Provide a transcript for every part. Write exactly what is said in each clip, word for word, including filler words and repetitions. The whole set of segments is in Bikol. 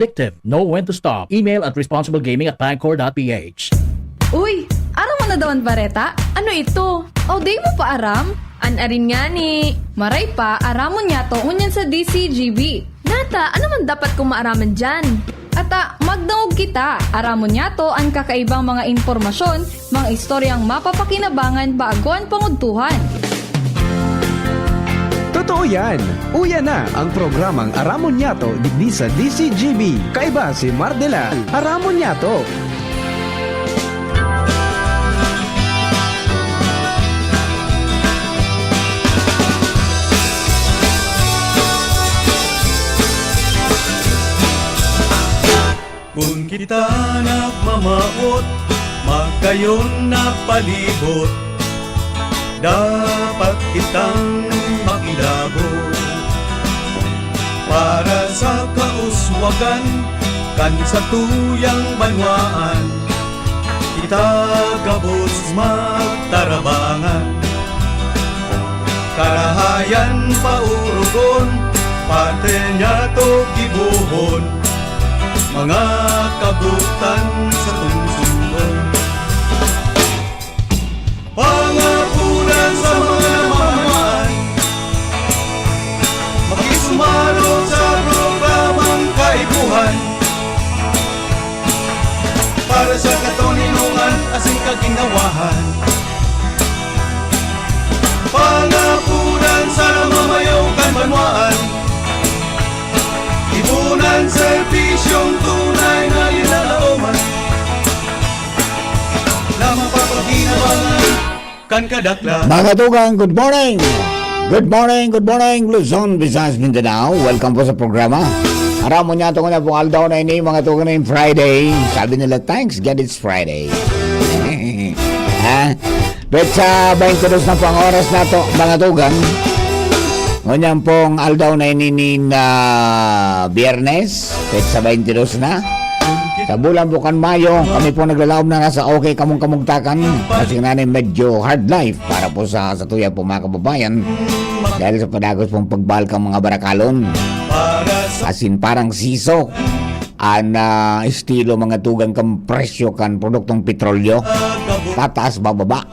Addictive. Know when to stop. Email at responsiblegaming at pagcor dot p h. Uy, aram mo na daw an bareta? Ano ito? O, di mo pa aram? An arin ngani. Maray pa, aramon niyato ngunyan sa D C G B. Nata, ano man dapat kong maaraman diyan? Ata, magdangog kita. Aramon niyato an kakaibang mga impormasyon, mga istoryang mapapakinabangan bago an pangudtuhan. Totoo yan! Uya na ang programang Aramon Niyato digdi sa D C G B. Kaiba si Mar Delal. Aramon Niyato! Kun kita nagmamawot, magayon na palibot, dapat kitang makilabot. Para sa kauswagan kan satuyang banwaan, kita gabos magtarabangan. Karahayan paurugon, pati niyato gibohon, mga kabutan sa tungsungon. Pangapunan sa mga namamayan, makisumarog sa programang kaipuhan, para sa katoninongan asin kaginhawahan. Pangapunan sa namamayo kan banwaan, ipunan serbisyong tunay na linalaoman, na mapapaginabangan kan kadaklan. Mga tugang, good morning! Good morning, good morning, Luzon, Visayas, Mindanao. Welcome po sa programa. Aram mo niya, itong na pong aldaw na ini, mga tugang, na yung Friday. Sabi nila, "Thanks God it's Friday." Ha? Petsa twenty-two na po ang oras na to, mga tugang. Ngunyan pong aldaw na ini nin, ah, Biyernes, petsa twenty-two na. Sa bulan po kan Mayo, kami po naglalaom na nasa okay kamong kamugtakan. Kasi nga na medyo hard life para po sa, sa tuya po, mga kababayan. Dahil sa padagos pong pagbahal kang mga barakalon. Asin parang siso. An, ah, estilo, mga tugang, kan presyo kan produktong petrolyo. Pataas, bababa.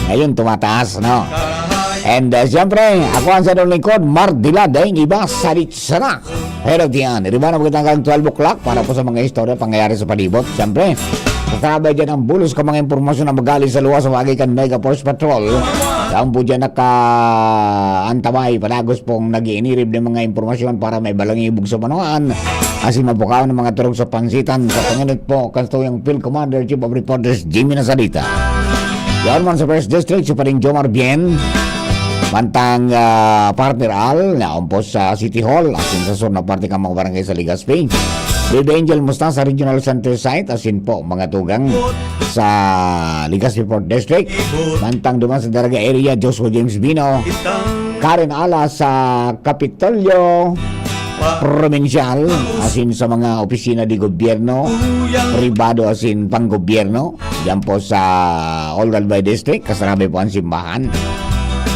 Ngayon, tumataas, no? And, ah, siyempre, ako ang sa lingkod, Mar Diladay, iba, salit sana. Pero diyan, iriba na magandang twelve o'clock para po sa mga istorya, pangyayari sa palibot. Siyempre, kasabay dyan ang bulos ka mga impormasyon na magaling sa luwas sa wagi kan Mega Force Patrol. Saan po dyan nakaantabay, padagos pong nag-iinirib ng mga impormasyon para may balangibog sa banwaan. Asin mapukaw ng mga turog sa pansitan sa panginot po, kastuyang Field Commander, Chief of Reporters, Jimmy Nasalita. Yan man sa First District, si Paring Jomar Bien. Mantang, ah, partner Al, naon po sa City Hall, asin sa sur na parte kan mga barangay sa Legazpi. Baby Angel Mustasa Regional Center Site, asin po mga tugang sa Legazpi Fourth District. Mantang duman sa Daraga area, Joshua James Bino. Karen Ala sa Kapitolyo Provincial, asin sa mga opisina de gobyerno, pribado asin panggobyerno. Diyan po sa Old Albay District, kasarabi po ang simbahan.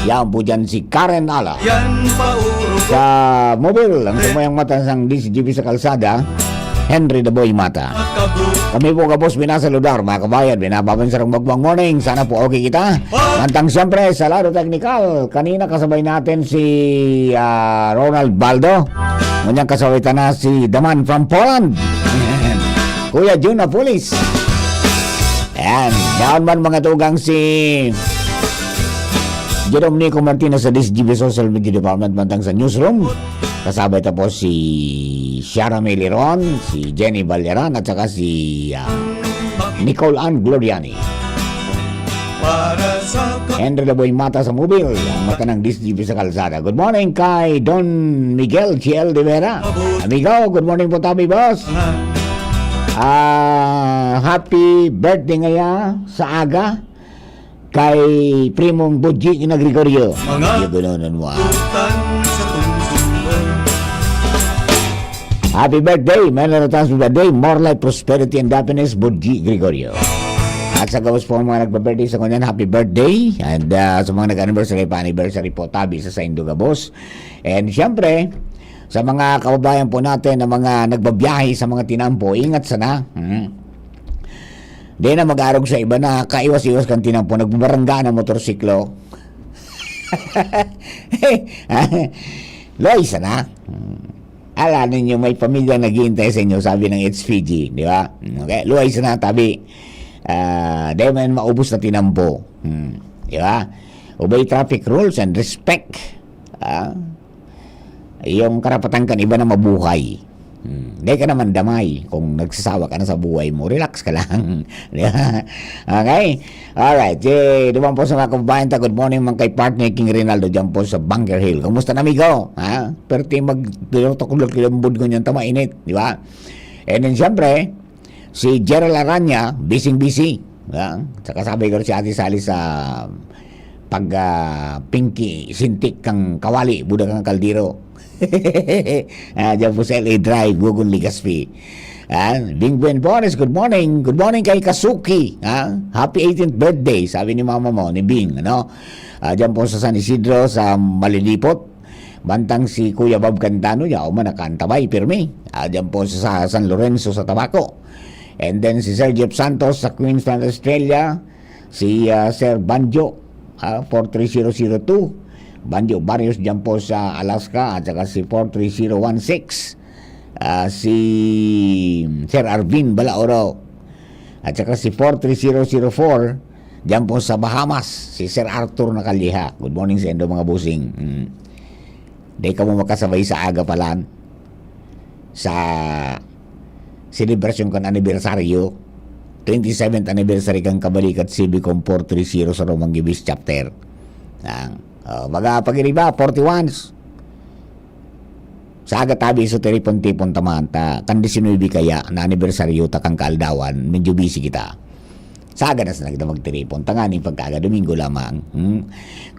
Yan po dyan si Karen Ala. Sa mobile, ang tumayang mata sang D C G B sa kalsada, Henry Daboy Mata. Kami po gabos minasaludar, mga kabayan, binababan sa rong magmang morning. Sana po okay kita. Mantang siyempre, sa lado teknikal, kanina kasabay natin si, ah, Ronald Baldo. Ngunyan kasabay ta na si The Man from Poland. Kuya Jun Apulis. Ayan. Yaon man mga tugang si Jerome Nico Martinez sa D C G B Social Media Department mantang sa newsroom. Kasabay tapos si Shara May Liron, si Jenny Balderan, at saka si, ah, Nicole Ann Gloriani. Henry Laboy Mata sa mobil, ang mata ng D C G B sa kalsada. Good morning kay Don Miguel G L de Vera. Amigo, good morning po tabi, boss. Ah, happy birthday ngaya sa aga kay Primong Budji na Gregorio. Mga Yung gano'n mo, ah. Happy birthday, many returns of the day, more life, prosperity, and happiness, Budji Gregorio. At sa gabos po ang mga nagpa-birthday sa ngunyan, happy birthday. And, ah, sa mga nag-anniversary pa, anniversary po, tabi sa saindo gabos. And syempre, Sa mga kababayan po natin na mga nagbabiyahe sa mga tinampo, ingat sana. Hmm. Di na mag-arog sa iba na kaiwas-iwas kan tinampo, nagbabarangga ng motorsiklo. Luhay sana. Hmm. Ala ninyo, may pamilya naghihintay sa inyo, sabi ng H P G, di ba? Okay, luhay sana, tabi. Ah, di man maubos na tinampo. Hmm. Di ba? Obey traffic rules and respect. Ah, yung karapatan kan iba na mabuhay. Hmm. Di ka naman damay kung nagsasawa ka na sa buhay mo. Relax ka lang. Di ba? Okay? Alright. Eh, duman po sa mga kababayan ta, good morning man kay partner King Rinaldo dyan po sa Bunker Hill. Kumusta na, amigo? Ha? Perti magtutok-lambod ngunyan ta, mainit. Di ba? And then, syempre, si Gerald Aranya, busy-busy. Ha? Saka sabi ko si Ate Sally sa pag, ah, pinky sintik kang kawali, buda kang kaldero. Ah, dyan po sa L A Drive, Gugon, Legazpi. Ah, Bing Buen Bones, good morning. Good morning kay Kasuki. Ah, happy eighteenth birthday, sabi ni mama mo, ni Bing, ano? Ah, dyan po sa San Isidro, sa Malilipot. Bantang si Kuya Bob Cantano, yaw man, nakaantabay, pirmi. Ah, dyan po sa San Lorenzo, sa Tabaco. And then si Sir Jeff Santos sa Queensland, Australia. Si, ah, Sir Banjo, ah, four three zero zero two. Banjo Barrios dyan po sa Alaska, at saka si four three zero one six. Ah, si Sir Arvin Balaoro. At saka si four three zero zero four, dyan po sa Bahamas, si Sir Arthur Nakaliha. Good morning sa indo, mga bossing. Mm. Di kamo makasabay sa aga palan sa selebrasyon kan anibersaryo, twenty-seventh anniversary kan Kabalikat C B Com four three zero sa Roman Gibis Chapter. Ang, oh, mga pagiriba, forty-ones. Sa aga tabi, so, tiripon-tipon ta man ta, kan diecinuebe kaya na anibersaryo ta kan kaaldawan, medyo busy kita. Sa aga na sana kita magtiripon, tanganing pagkaaga, Domingo lamang. Hmm?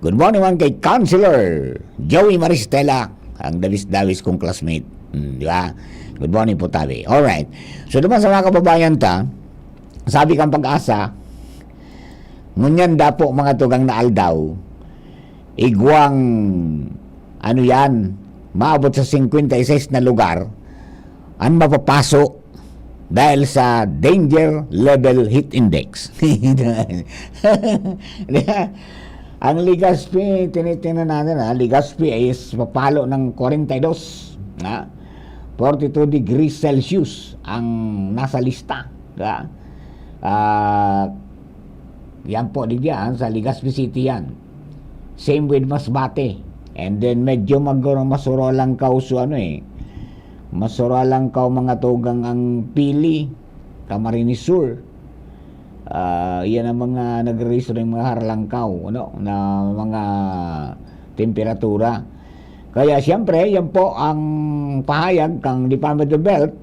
Good morning man kay Councilor Joey Maristela, ang dawis-dawis kong classmate. Hmm, di ba? Good morning po, tabi. Alright. So, duman sa mga kababayan ta, sabi kang Pag-asa, ngunyan dapo mga tugang na aldaw, igwang, ano yan, maabot sa singkwenta y seis na lugar, an mapapaso dahil sa danger level heat index. Di ba? Ang Legazpi, tinitingnan natin, ha, Legazpi is papalo ng forty-two, ha? Forty-two degrees Celsius ang nasa lista, di ba? Ah, yan po, di diyan, sa Legazpi City yan. Same with Masbate. And then, medyo mag-, masuro lang kauso, ano eh, masuro lang kau mga tugang ang Pili, Camarines Sur. Ah, yan ang mga nagre-register ng mga harlangkaw, ano, na mga temperatura. Kaya siyempre, yan po ang pahayag kang Department of Health.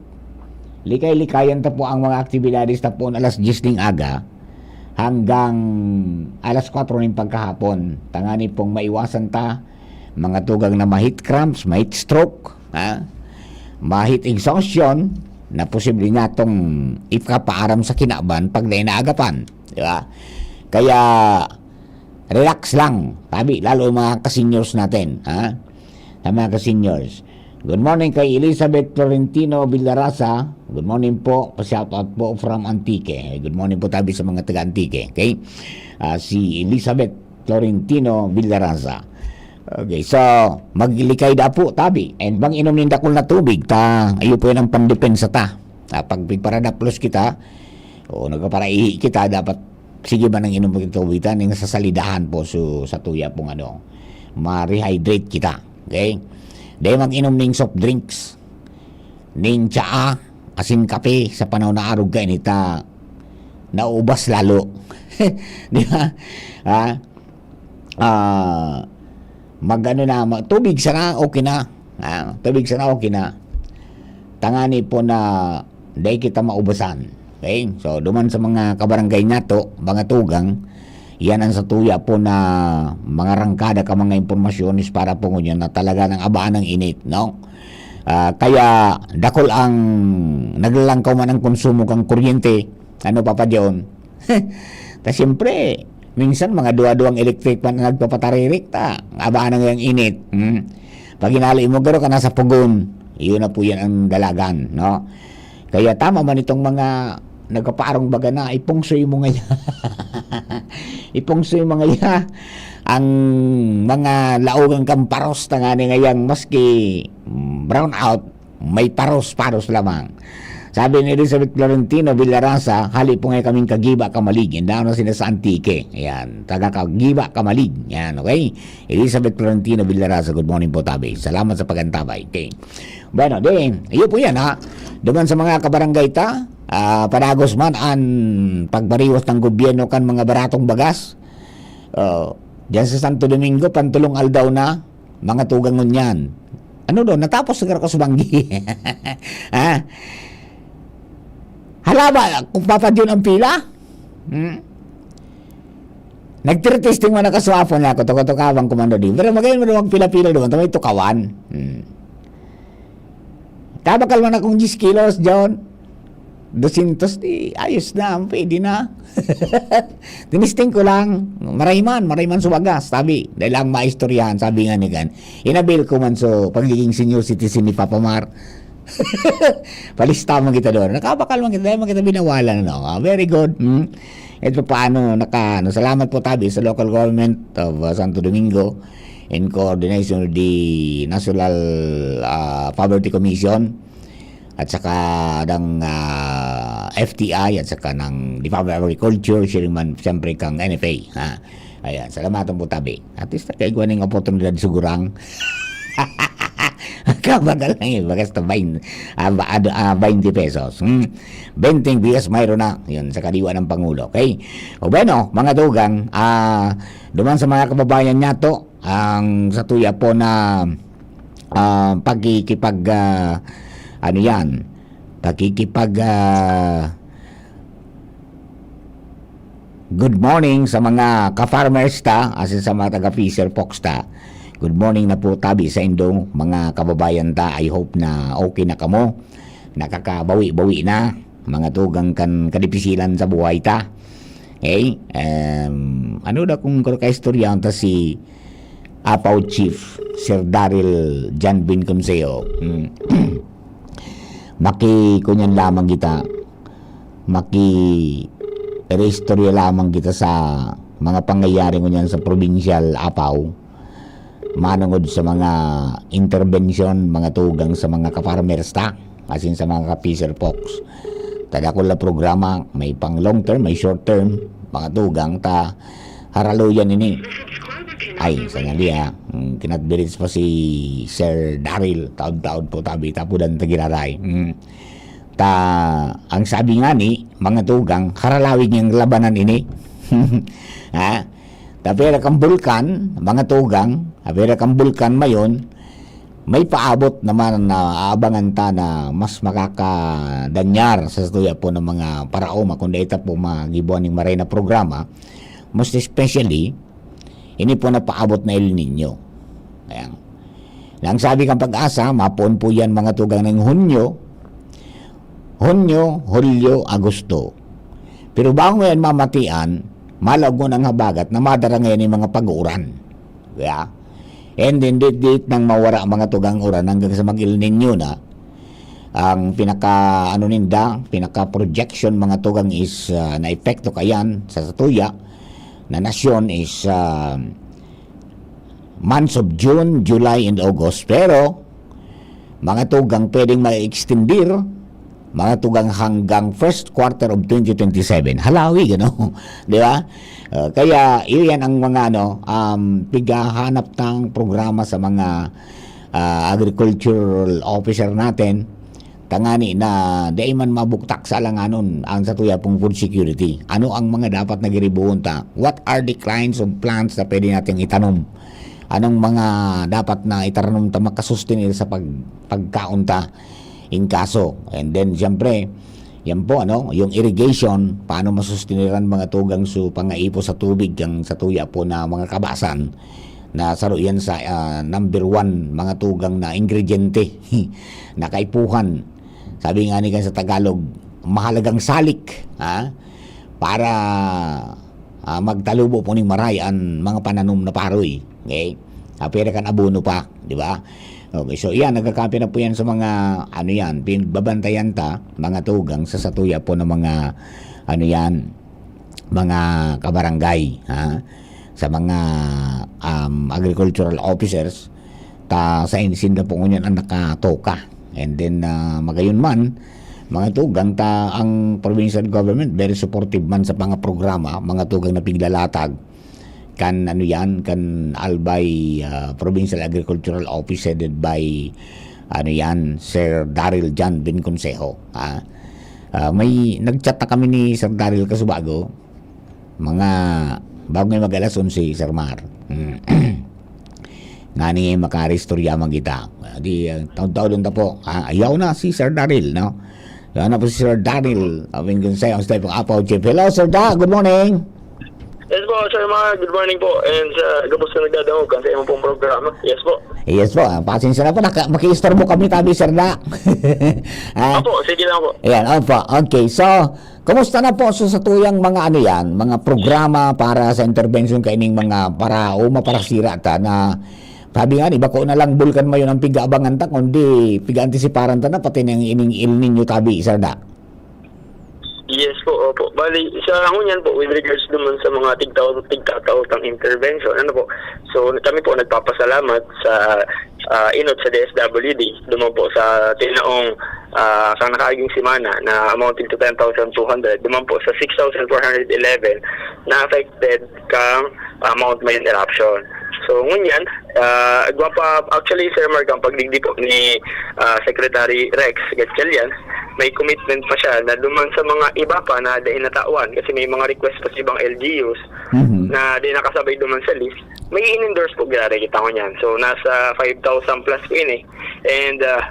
Likay-likayan ta po ang mga aktibidades ta po alas diyes ning aga hanggang alas kwatro ning pagkahapon. Tangani pong maiwasan ta mga tugang na ma-heat cramps, ma-heat stroke, ha? Ma-heat exhaustion na posible niya tong ipapaaram sa kinaban pag nainagapan, di ba? Kaya, relax lang, tabi, lalo yung mga ka-seniors natin, ha? Sa mga ka-seniors. Good morning kay Elizabeth Florentino Villarasa. Good morning po. Pa-shoutout po from Antique. Good morning po tabi sa mga taga Antique. Okay? Ah, si Elizabeth Florentino Villarasa. Okay, so, maglikay da po, tabi. And bang inom ning dakul na tubig, ta, ayo po yan ang pandepensa ta. Ah, pag pigparadaplos kita, o nagpaparaihi kita, dapat sige man ang inom ng tubig ta, ning sa salidahan po, so, sa tuya pong ano, ma-rehydrate kita. Okay? Dahil mag-inom ning soft drinks, ning tsaa, asin kape, sa panahon na arog kainit, ta, nauubas lalo. Di ba? Ha? Ah, mag-ano na, ma-, tubig sana, okay na. Ah, tubig sana, okay na. Tangani po na dai kita maubasan. Okay? So, duman sa mga kabarangay nato, mga tugang, yan ang sa tuya po na mga rangkada ka mga impormasyones para po ngunyan na talaga nang abaan ang init, no? Ah, kaya dakul ang naglalangkaw man ang konsumo kang kuryente. Ano, Papa John? Ta siyempre, minsan mga duwa-duwang electric fan ang nagpapataririk ta. Abaan ang init. Hmm? Pag hinali mo, garo ka na sa pugon. Iyon na po yan ang dalagan, no? Kaya tama man itong mga nagpapaarong baga na, ipungsoy mo ngaya. Ipungsoy mo ngaya ang mga laogang kamparos na nga ni ngayang maski, mm, brown out, may paros-paros lamang. Sabi ni Elizabeth Florentino Villarasa, "Hali po ngayon kaming Kagiba Kamalig." Yan daw na sila sa Antique. Ayan, taga Kagiba Kamalig. Yan, okay? Elizabeth Florentino Villarasa, good morning po, tabi. Salamat sa pag-antabay. Okay. Bueno, di, iyo po yan, ha. Duman sa mga kabarangay ta, ah, padagos man an pagpariwas ng gobyerno kan mga baratong bagas. Oh, diyan sa Santo Domingo, pantulong aldaw na, mga tugang ngunyan. Ano daw, natapos na ka sa banggi? Ha? Hala ba, kung papadyon ang pila? Hmm? Nagtiritesting man nakaswapon na ako, tukatukawang komando di. Pero magayon mo daw magpila-pila doon, tamay tukawan. Hmm. Tabakal man akong diyes kilos, John. Dosyentos, di, ayos na, pwede na. Tinisting ko lang, maray man, maray man sa wagas, sabi. Dahil ang maistoryahan, sabi nga ni Gan, inabil ko man so pagiging senior citizen ni Papa Mar. Palista man kita doon. Nakabakal man kita, dahil man kita binawalan, ano. Ah, very good. Hmm? Ito paano, naka, ano, salamat po tabi sa local government of, uh, Santo Domingo in coordination with the National, ah, Poverty Commission at saka ng, ah, F T I at saka ng Department of Agriculture, siring man siyempre kang N F A, ha. Ayan, salamatan po tabi. At least, nakaigwa ning oportunidad sugurang. Kabagal lang eh, bagas na bain-, ah, ba-, ah, ah, baynte pesos. Hmm. Benteng bigas mayroon na. Yun, sa kadiwa ng Pangulo. Okay? O bueno, mga tugang, ah, duman sa mga kababayan niya to, ang sa tuya po na, ah, pagkikipag, ah, ano yan, pagkikipag, ah, good morning sa mga ka-farmers ta, as in sa mga taga-fisher folks ta. Good morning na po tabi sa indo, mga kababayan ta. I hope na okay na kamo. Nakakabawi-bawi na, mga tugang kan kadipisilan sa buhay ta. Okay? Em, ano daw kung kaistoryahan ta si Apaw Chief, Sir Daryl John Bin Consejo? Hmm. Maki-, kunyan lamang kita, maki-, istorya lamang kita sa mga pangyayari ngunyan sa probinsyal Apaw, manongod sa mga interbensyon, mga tugang sa mga ka-farmers ta, as in sa mga ka-fisher folks. Ta dakul na programa, may pang long term, may short term, mga tugang ta, haraluyan ini. Ay, sanali ha. Mm, kinatbirits pa si Sir Daryl, taod-taod po tabi, tapudan ta giraray. Mm. Ta, ang sabi nga ni, mga tugang, haralawig niyang labanan ini. Ha? Tapera kang bulkan, mga tugang, tapera kang bulkan mayon, may paabot naman na aabangan ta na mas makakadanyar sa tuya po ng mga paraoma, kung dahil ta po magibuan ng maray na programa, most especially, ini po na paabot na El Niño. Ayan. Na ang sabi kang Pag-asa, mapoon po yan mga tugang ng Hunyo, Hunyo, Hulyo, Agosto. Pero bago yan mamatian, malagwan ang habagat na madara ngayon yung mga pag-uuran. Kaya, and then, dit-dit nang mawara ang mga tugang uran hanggang sa mag-El Niño na, ang pinaka, ano ninda, pinaka projection mga tugang is, ah, na epekto kayan sa satuya na nasyon is, ah, months of June, July, and August. Pero, mga tugang pwedeng ma-extendir, mga tugang hanggang first quarter of twenty twenty-seven. Halawi, gano? Di ba? Uh, kaya, iyan ang mga, ano, um, pighahanap tang programa sa mga, ah, agricultural officer natin. Tangani na dai man mabuktak sa alanganon ang satuya pong food security. Ano ang mga dapat na giribuon ta? What are the kinds of plants na pwede nating itanom? Anong mga dapat na itanom ta makasustenir sa pag-, pagkaon ta in kaso? And then, siyempre, yan po, ano, yung irrigation, paano masusteniran mga tugang su pangaipo sa tubig ang satuya po na mga kabasan na saro yan sa, ah, number one mga tugang na ingrediente na kaipuhan. Sabi nga ni kan sa Tagalog, mahalagang salik, ha? Para, ah, magtalubo po ning maray an mga pananom na paroy. Okay? Ah, pwede kan abono pa, di ba? Okay, so yan, nagkakape na po yan sa mga, ano yan, pinagbabantayan ta, mga tugang sa satuya po ng mga, ano yan, mga kabarangay, ha? Sa mga, um, agricultural officers, ta sa insinda po ngunyan ang nakatoka. And then, ah, magayon man, mga tugang, ta ang provincial government, very supportive man sa mga programa, mga tugang na piglalatag, kan ano yan, kan Albay, ah, Provincial Agricultural Office headed by, ano yan, Sir Daryl John Bin Consejo, ah. Ah, may nag-chat na kami ni Sir Daryl kasubago, mga bago nga mag-alas onse, Sir Mar. Mm. Ngani makaristorya man kita. Ah, di, ah, taon-taon ta po. Ah, ayaw na si Sir Daryl, no? Yan na po si Sir Daryl, ah, Bin Consejo, ang style pang Apaw Chief. Hello, Sir Da. Good morning. Yes po, Sir Mar. Good morning po. And sa gabos na nagdadangog kan sa imong pong programa. Yes po. Yes po. Ah, pasensya na po. Naka, makiistorbo kami tabi, Sir Da. Ah, Opo, sige lang po. Ayan, opo. Okay, so, kumusta na po sa satuyang mga ano yan, mga programa para sa intervention kaining mga para o maparasira ta na sabi nga ni, bako na lang bulkan mayon ang pig-aabangan ta, kundi pig-aantisiparan ta na, pati na yung ining El Niño tabi, Sir Da. Yes po, opo. Bali, sa ngunyan po, with regards naman sa mga tigtao-, tigtatao tang intervention, ano po, so kami po nagpapasalamat sa, ah, inot sa D S W D, duman po sa tinaong, ah, kang nakaaging semana na amounting to ten thousand two hundred, duman po sa six thousand four hundred eleven na affected kang, ah, Mount Mayon eruption. So, ngunyan, ah, igwa pa, actually, Sir Mark, ang pagdigdi po ni, ah, Secretary Rex Gatchalian, may commitment pa siya na duman sa mga iba pa na dai natawan kasi may mga request pa sa ibang L G Us Mhm. na di nakasabay duman sa list, may in-endorse po giraray kita ngunyan. So, nasa five thousand plus po ini. And, ah,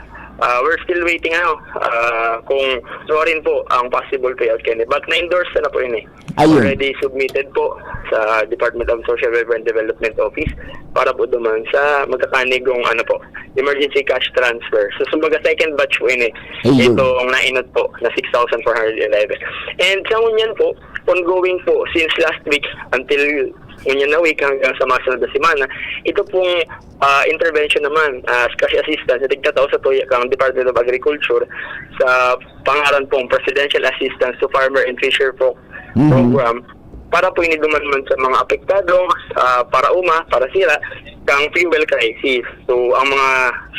ah, we're still waiting, ano, ah, kung ano rin po ang possible payout kini. But na-endorse na po ini. Ayun. Already submitted po sa Department of Social Welfare and Development Office para po duman sa magkakanigong, ano po, emergency cash transfer. So, kumbaga, second batch po ini. Ayun. Itong nainot po na six thousand four hundred eleven. And sa ngunyan po, ongoing po, since last week until ngunyan na week hanggang sa masunod na semana, ito pong, ah, intervention naman, ah, cash assistance na tigtatao sa tuya kang Department of Agriculture sa pangaran pong Presidential Assistance to Farmer and Fisher Folk Mhm. Program para po ini duman man sa mga apektado, ah, para uma, para sira, kang fuel crisis. So, ang mga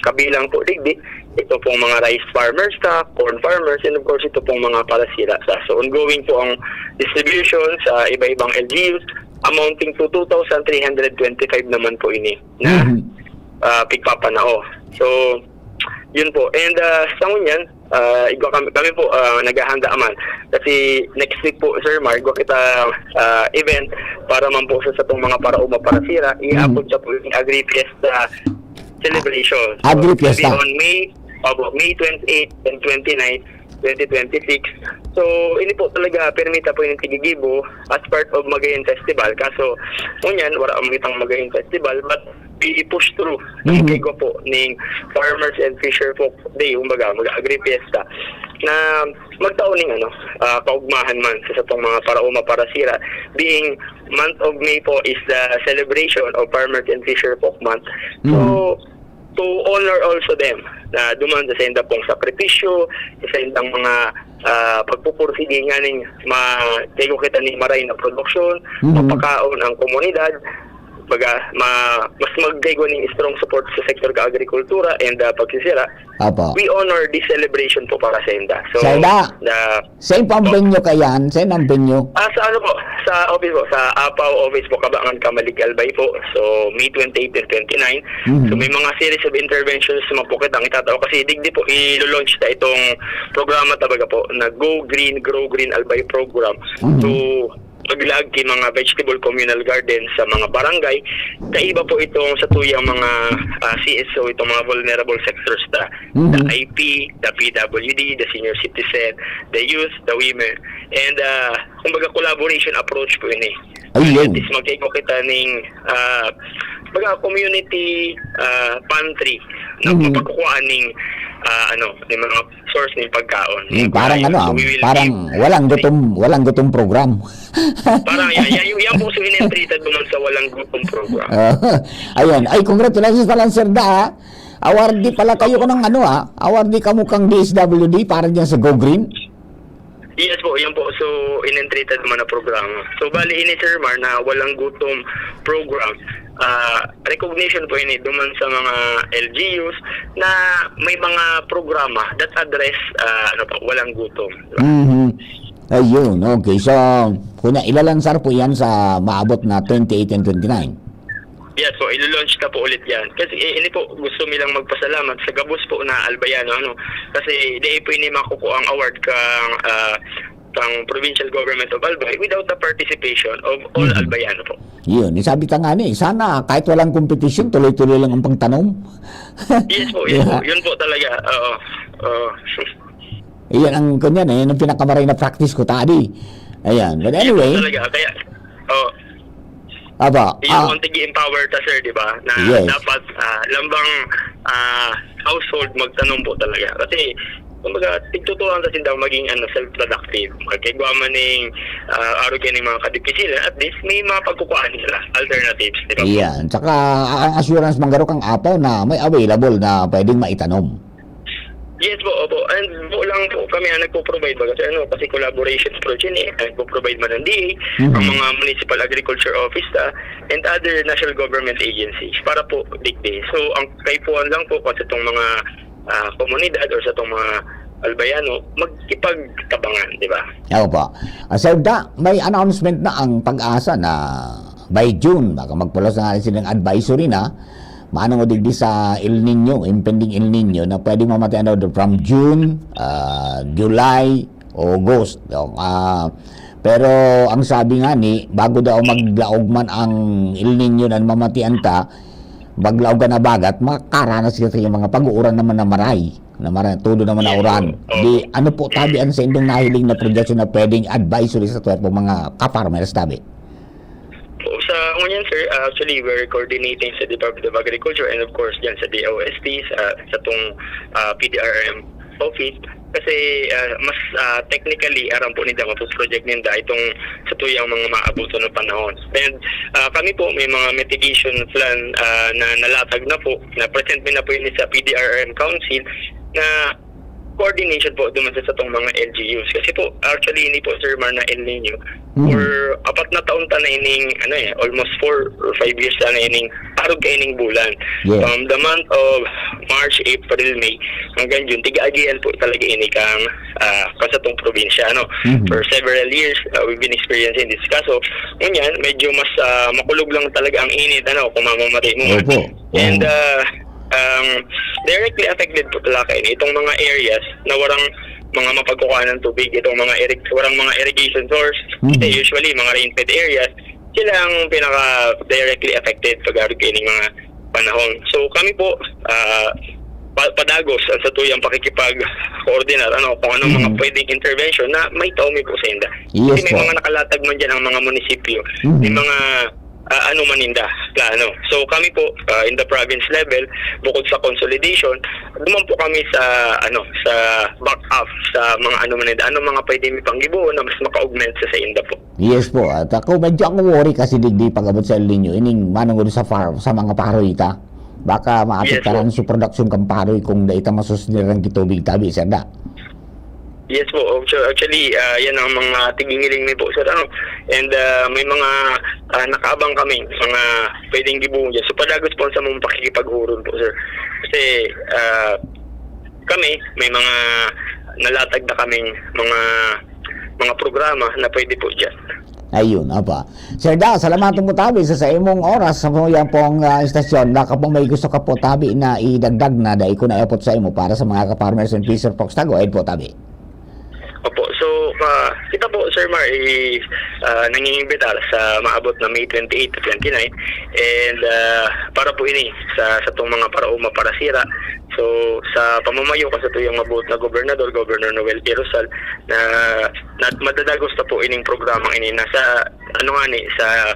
kabilang po digdi, ito pong mga rice farmers ta, corn farmers, and of course, ito pong mga parasira ta. So, ongoing po ang distribution sa iba-ibang L G Us, amounting to two thousand three hundred twenty-five naman po ini na, Mhm. ah, pigpapanao. So, yun po. And, ah, sa ngunyan, ah, igwa kami, kami po, ah, naghahanda man. Kasi next week po, Sir Mar, igwa kita, ah, event para man po sa satong mga paraoma, parasira. Mhm. Iabot siya po yung Agri-Fiesta celebration. So, Agri-Fiesta. It'll be on May, opo, May twenty-eight and twenty-nine, twenty twenty-six. So, ini po talaga, permita po yung tigigibo as part of Magayon Festival. Kaso, ngunyan, wala ang magitang Magayon Festival, but we push through Mhm. ang igwa po ning Farmers and Fisher Folk Day, kumbaga, mag-Agri-Fiesta, na magtao ning, ano, ah, kaugmahan man sa satong mga paraoma, parasira, being month of May po is the celebration of Farmers and Fisher Folk Month. So, Mhm. to honor also them, na duman sa sainda pong sakripisyo, sa saindang mga, ah, pagpupursige nganing ma-, kaigo kita ni maray na produksyon, Mhm. mapakaon ang komunidad, baga, ma-, mas magkaigo ning strong support sa sektor ka agrikultura and, ah, pagsisira. Apo. We honor this celebration po para sa inda. So, Sa inda? the Saan po ang venue kayan? Saan ang venue? Ah, sa ano po? Sa office po, sa Apaw office po, Kabangan, Camalig, Albay po. So, May twenty-eight and twenty-nine. Mhm. So, may mga series of interventions naman po kitang itatao kasi digdi po, ilo-launch na itong programa, tabaga po, na Go Green, Grow Green Albay Program. Mhm. So, paglaag ki mga vegetable communal garden sa mga barangay, kaiba po itong sa tuyang mga, ah, C S O, itong mga vulnerable sectors ta. Mhm. The I P, the P W D, the senior citizen, the youth, the women, and, ah, kumbaga, collaboration approach po ini. Ayun. At least magkaigo kita ning, ah, kumbaga, community, ah, pantry na Mhm. mapagkukuhaan ning ah, ano, ning mga source ning pagkaon. Hmm, parang ano, ah, So, we will parang give walang gutom, walang gutom program. Parang yan, yan, yung, yan po so in-entry ta duman sa walang gutom program. Ah, ayan. Ay, congratulations pala, Sir Da, ah. Awardee pala kayo ng ano, ah. Awardee kamo kang D S W D para dyan sa Go Green. Yes po, yan po. So, in-entry ta duman na programa. So, bali ini, Sir Mar, na walang gutom program. Ah, recognition po ini duman sa mga L G Us na may mga programa that address, ah, ano po, walang gutom. Mhm. Ayun, okay. So, kunya, ilalansar po yan sa maabot na twenty-eight and twenty-nine. Yes po, ilo-launch na po ulit yan. Kasi eh, ini po, gusto mi lang magpasalamat sa gabos po na Albayano, ano. Kasi di po ini makukuha ang award kang, ah, kang Provincial Government of Albay without the participation of all Mhm. Albayano po. Yun, isabi ta nga ni, sana kahit walang competition, tuloy-tuloy lang ang pagtanom. Yes po, yes Yeah. po. Yun po talaga. Oo. Oo. Iyan ang, kunyan eh, yun ang pinakamaray na practice ko, tadi. Ayan, but Yun po anyway, talaga. Kaya, oh, aba, yun ah, ang tigi-empower ta, sir, di ba? Na Yes. dapat ah, lambang ah, household magtanom po talaga. Kasi, kumbaga, tigtuturuan ta sila maging ano, self-productive. Magkaigwa man ning ah, arog yan yung mga kadipisilan, at least may mga pagkukuhaan sila, alternatives, di ba? Iyan. Tsaka, ang assurance man garo kang apaw na may available na pwedeng maitanom. Yes po, opo. And po lang po kami ang nagpo-provide baga. Kasi ano, kasi collaboration approach yun eh. Nagpo-provide man ang D A, Mhm. ang mga municipal agriculture office ta, and other national government agencies para po digdi. So, ang kaipuhan lang po kasi itong mga ah, komunidad or sa itong mga Albayano, magkipagtabangan, di ba? Ako po. Ah, Sir Da, may announcement na ang PAGASA na by June, baka magpulos na nga rin silang advisory na, manong o digdi sa El Niño, impending El Niño, na pwedeng mamatian daw from June, ah, July, August. Ah, pero ang sabi nga ni, bago daw maglaog man ang El Niño na mamatian ta, maglaog ka na bagat, makakaranas ka sa iyong mga pag-uuran naman na maray, na maray, todo naman na Yes, uran. po. Opo. Di, ano po tabi ang sa indong nahiling na projection na pwedeng advisory sa tuwet pong mga ka-farmers tabi? Po, sa ngunyan, sir, actually, we're coordinating sa Department of Agriculture and of course, dyan sa D O S T, sa, sa itong ah, P D R M office. Kasi ah, mas ah, technically, aram po ninda, mapos project ninda itong sa tuyang mga maabutan na panahon. And ah, kami po, may mga mitigation plan ah, na nalatag na po, na present mi na po yun sa P D R M Council, na coordination po duman sa satong mga L G Us. Kasi po, actually, hindi po, Sir Mar, na El Niño. Mm. For apat na taon ta na ining, ano eh, almost four or five years ta na ining, arog ka ining bulan. Yes. From the month of March, April, May, hanggang June, tig-agihan po talaga ini kang, ah, kang satong probinsya, ano. Mhm. For several years, ah, we've been experiencing this. Kaso, ngunyan, medyo mas ah, makulog lang talaga ang init, ano, kung mamamati mo. Opo. And Oo. ah, um, directly affected po talaga ini. Itong mga areas na warang mga mapagkukuhanan ng tubig, itong mga irrig-, warang mga irrigation source, Mhm. kasi usually mga rain-fed areas, sila ang pinaka-directly affected pag arog ining mga panahon. So kami po, ah, pa- padagos ang satuyang pakikipag-coordinate, ano, kung anong mga Mhm. pwedeng intervention na maitao mi po sa inda. Yes Kasi may po. mga nakalatag man dyan ang mga munisipyo, Mhm. may mga ah, ano man ninda plano. So kami po, ah, in the province level, bukod sa consolidation, duman po kami sa, ano, sa back up sa mga ano man ninda, ano mga pwede mi panggibohon na mas maka-augment sa, sa inda po. Yes po. At ako, medyo ako worry kasi digdi pag-abot sa El Niño, ining manungod sa farm, sa mga paroy ta. Baka maapektaran Yes po. sa production kang paroy kung dai ta masusnir ang kitubig tabi, Sir Da. Yes po, actually, actually ah, yan ang mga tiginiling mi po, sir. Ano? And ah, may mga ah, nakaabang kami, mga pwedeng gibohon dyan. So padagos po sa mga pakikipaghuron po, sir. Kasi ah, kami, may mga nalatag na kaming mga mga programa na pwede po dyan. Ayun, apa. Sir Da, salamat mo tabi sa, sa imong oras sa mga pong ah, istasyon. Baka po may gusto ka po tabi na idagdag na dai ko naipot sa imo para sa mga ka-farmers and fisher folks. Tago, ayun po tabi. Opo. So, ah, kita po, Sir Mar, is ah, nangingimbita sa maabot na May twenty-eight to twenty-nine. And ah, para po ini sa satong mga paraoma, parasira. So, sa pamamayo ka sa tuyang mabuot na gobernador, Governor Noel Quirozal, na, na madadagos na po ining programang ini. Nasa, ano nga ni, sa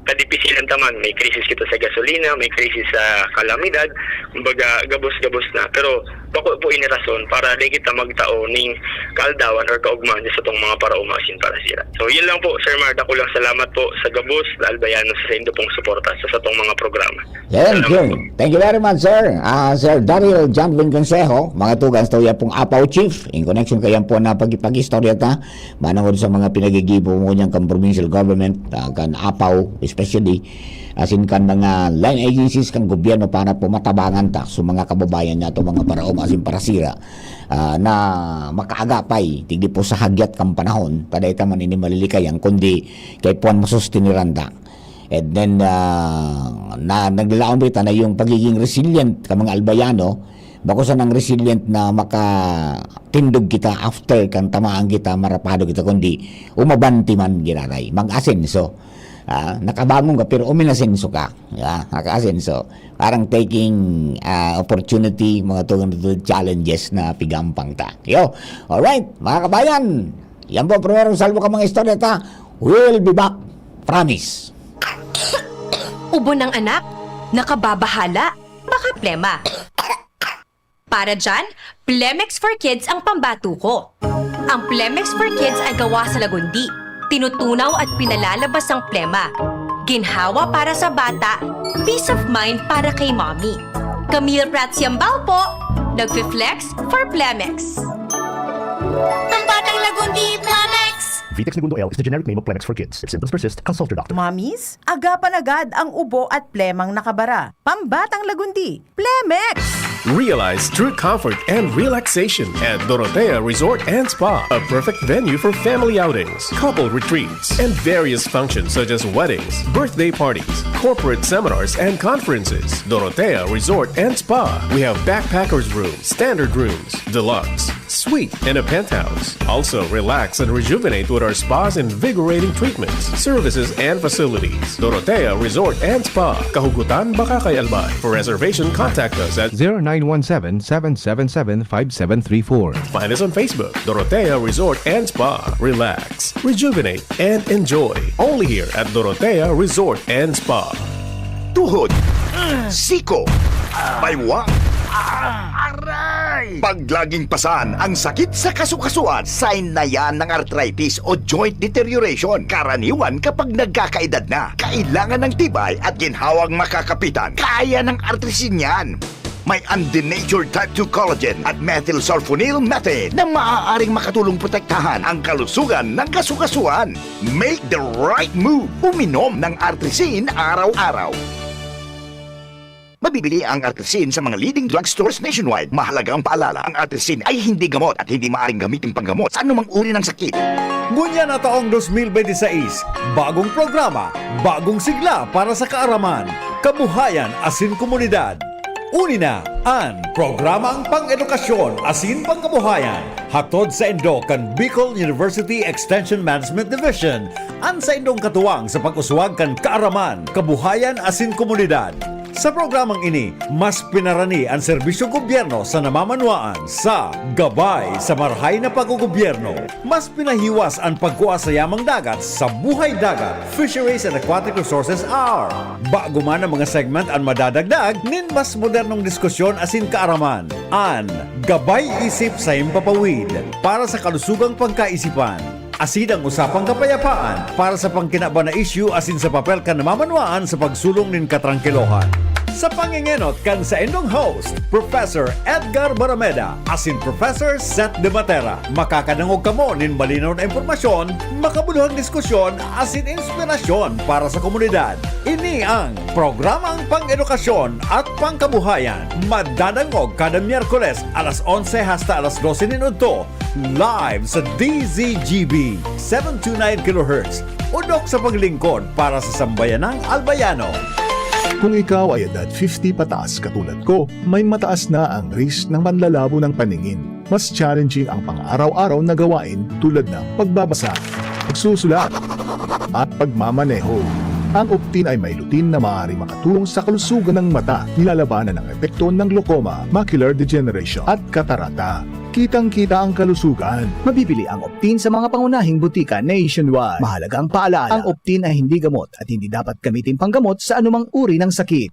kadipisilan ta man, may krisis kita sa gasolina, may krisis sa kalamidad, kumbaga, gabos-gabos na. Pero Bako po ini rason para di kita magtao ning kaaldawan or kaugmahan sa tong mga paraoma asin parasira. So, yun lang po, Sir Mar. Dakulang salamat po sa gabos na Albayano sa saindo pong suporta sa satong mga programa. Thank Salamat you. po. Thank you very much, sir. Ah, Sir Daryl John Vin Consejo, mga tugang sa tuya pong Apaw Chief, in connection kayan po na pag-, pag-istorya ta, manangod sa mga pinagigibo mo niyang kan provincial government, ah, kan Apaw, especially, asin kan mga line agencies kan gobyerno para po matabangan ta sa mga kababayan nato, mga paraoma asin parasira, ah, na makaagapay, digdi po sa hagyat kan panahon, ta dai ta man ini malilikayang, kundi kay puan masustiniran ta. And then, ah, na, naglalaom kita na yung pagiging resilient ka mga Albayano, bako sanang resilient na makatindog kita after kan tamaan kita, marapado kita, kundi umabanti man, giraray, mag-asenso. Ah, nakabangon ka, pero uminasenso ka. Ah, nakaasenso. Parang taking, ah, opportunity, mga tugang na challenges na pigampang ta. Yo, alright, mga kabayan. Yan po, primerong salvo ka mga istorya ta. We'll be back. Promise. Ubo ng anak? Nakababahala? Baka plema. Para dyan, Plemex for Kids ang pambato ko. Ang Plemex for Kids ay gawa sa lagundi. Tinutunaw at pinalalabas ang plema. Ginhawa para sa bata, peace of mind para kay mommy. Camille Prats Yambao po, nagfi-flex for Plemex. Pambatang Lagundi, Plemex! Vitex Negundo L is the generic name of Plemex for kids. If symptoms persist, consult your doctor. Mommies, agapan agad ang ubo at plemang nakabara. Pambatang Lagundi, Plemex! Realize true comfort and relaxation at Dorotea Resort and Spa, a perfect venue for family outings, couple retreats, and various functions such as weddings, birthday parties, corporate seminars, and conferences. Dorotea Resort and Spa. We have backpackers room, standard rooms, deluxe, suite, and a penthouse. Also, relax and rejuvenate with our spa's invigorating treatments, services, and facilities. Dorotea Resort and Spa, Kahugutan, Bacacay, Albay. For reservation, contact us at zero nine one seven, seven seven seven, five seven three four. Find us on Facebook, Dorotea Resort and Spa. Relax, rejuvenate, and enjoy. Only here at Dorotea Resort and Spa. Tuhod, siko, baywang, aray! Paglaging pasan ang sakit sa kasukasuan, sign na yan ng arthritis o joint deterioration. Karaniwan kapag nagkakaedad na, kailangan ng tibay at ginhawang makakapitan. Kaya ng artrisin yan. May undenatured type two collagen at methylsulfonyl methane na maaaring makatulong protektahan ang kalusugan ng kasukasuan. Make the right move. Uminom ng Artrisin araw-araw. Mabibili ang Artrisin sa mga leading drugstores nationwide. Mahalagang paalala, ang Artrisin ay hindi gamot at hindi maaaring gamitin panggamot sa anumang uri ng sakit. Ngunyan na taong dos mil benti sais, bagong programa, bagong sigla para sa kaaraman, kabuhayan asin komunidad. Uni na an Programang Pang-edukasyon asin Pangkabuhayan, hatod saindo kan Bicol University Extension Management Division, an saindong katuwang sa pag-uswag kan kaaraman, kabuhayan asin komunidad. Sa programang ini, mas pinarani an serbisyong gobyerno sa namamanwaan sa Gabay sa Marahay na Paggogobyerno. Mas pinahiwas an pagkua sa yamang dagat sa Buhay Dagat, Fisheries and Aquatic Resources Hour. Bago man ang mga segment an madadagdag nin mas modernong diskusyon asin kaaraman. An Gabay Isip sa Himpapawid para sa kalusugang pagkaisipan. Asin ang usapang kapayapaan para sa pangkinaban na isyu asin sa papel kan namamanwaan sa pagsulong nin katrangkilohan. Sa pangengenot kan saindong host, Professor Edgar Barameda asin Professor Seth De Matera, makakadangog kamo nin malinaw na impormasyon, makabuluhang diskusyon asin inspirasyon para sa komunidad. Ini ang Programang Pang-edukasyon at Pangkabuhayan. Madadangog kada Miyerkules alas onse hasta alas dose nin udto, live sa D Z G B, seven two nine kilohertz. Udok sa paglingkod para sa sambayanang Albayano. Kung ikaw ay edad fifty pataas katulad ko, may mataas na ang risk ng panlalabo ng paningin. Mas challenging ang pang-araw-araw na gawain tulad ng pagbabasa, pagsusulat, at pagmamaneho. Ang Optin ay may lutein na maaaring makatulong sa kalusugan ng mata, nilalabanan ang epekto ng glaucoma, macular degeneration, at katarata. Kitang-kita ang kalusugan. Mabibili ang Optin sa mga pangunahing butika nationwide. Mahalagang paalala, ang Optin ay hindi gamot at hindi dapat gamitin panggamot sa anumang uri ng sakit.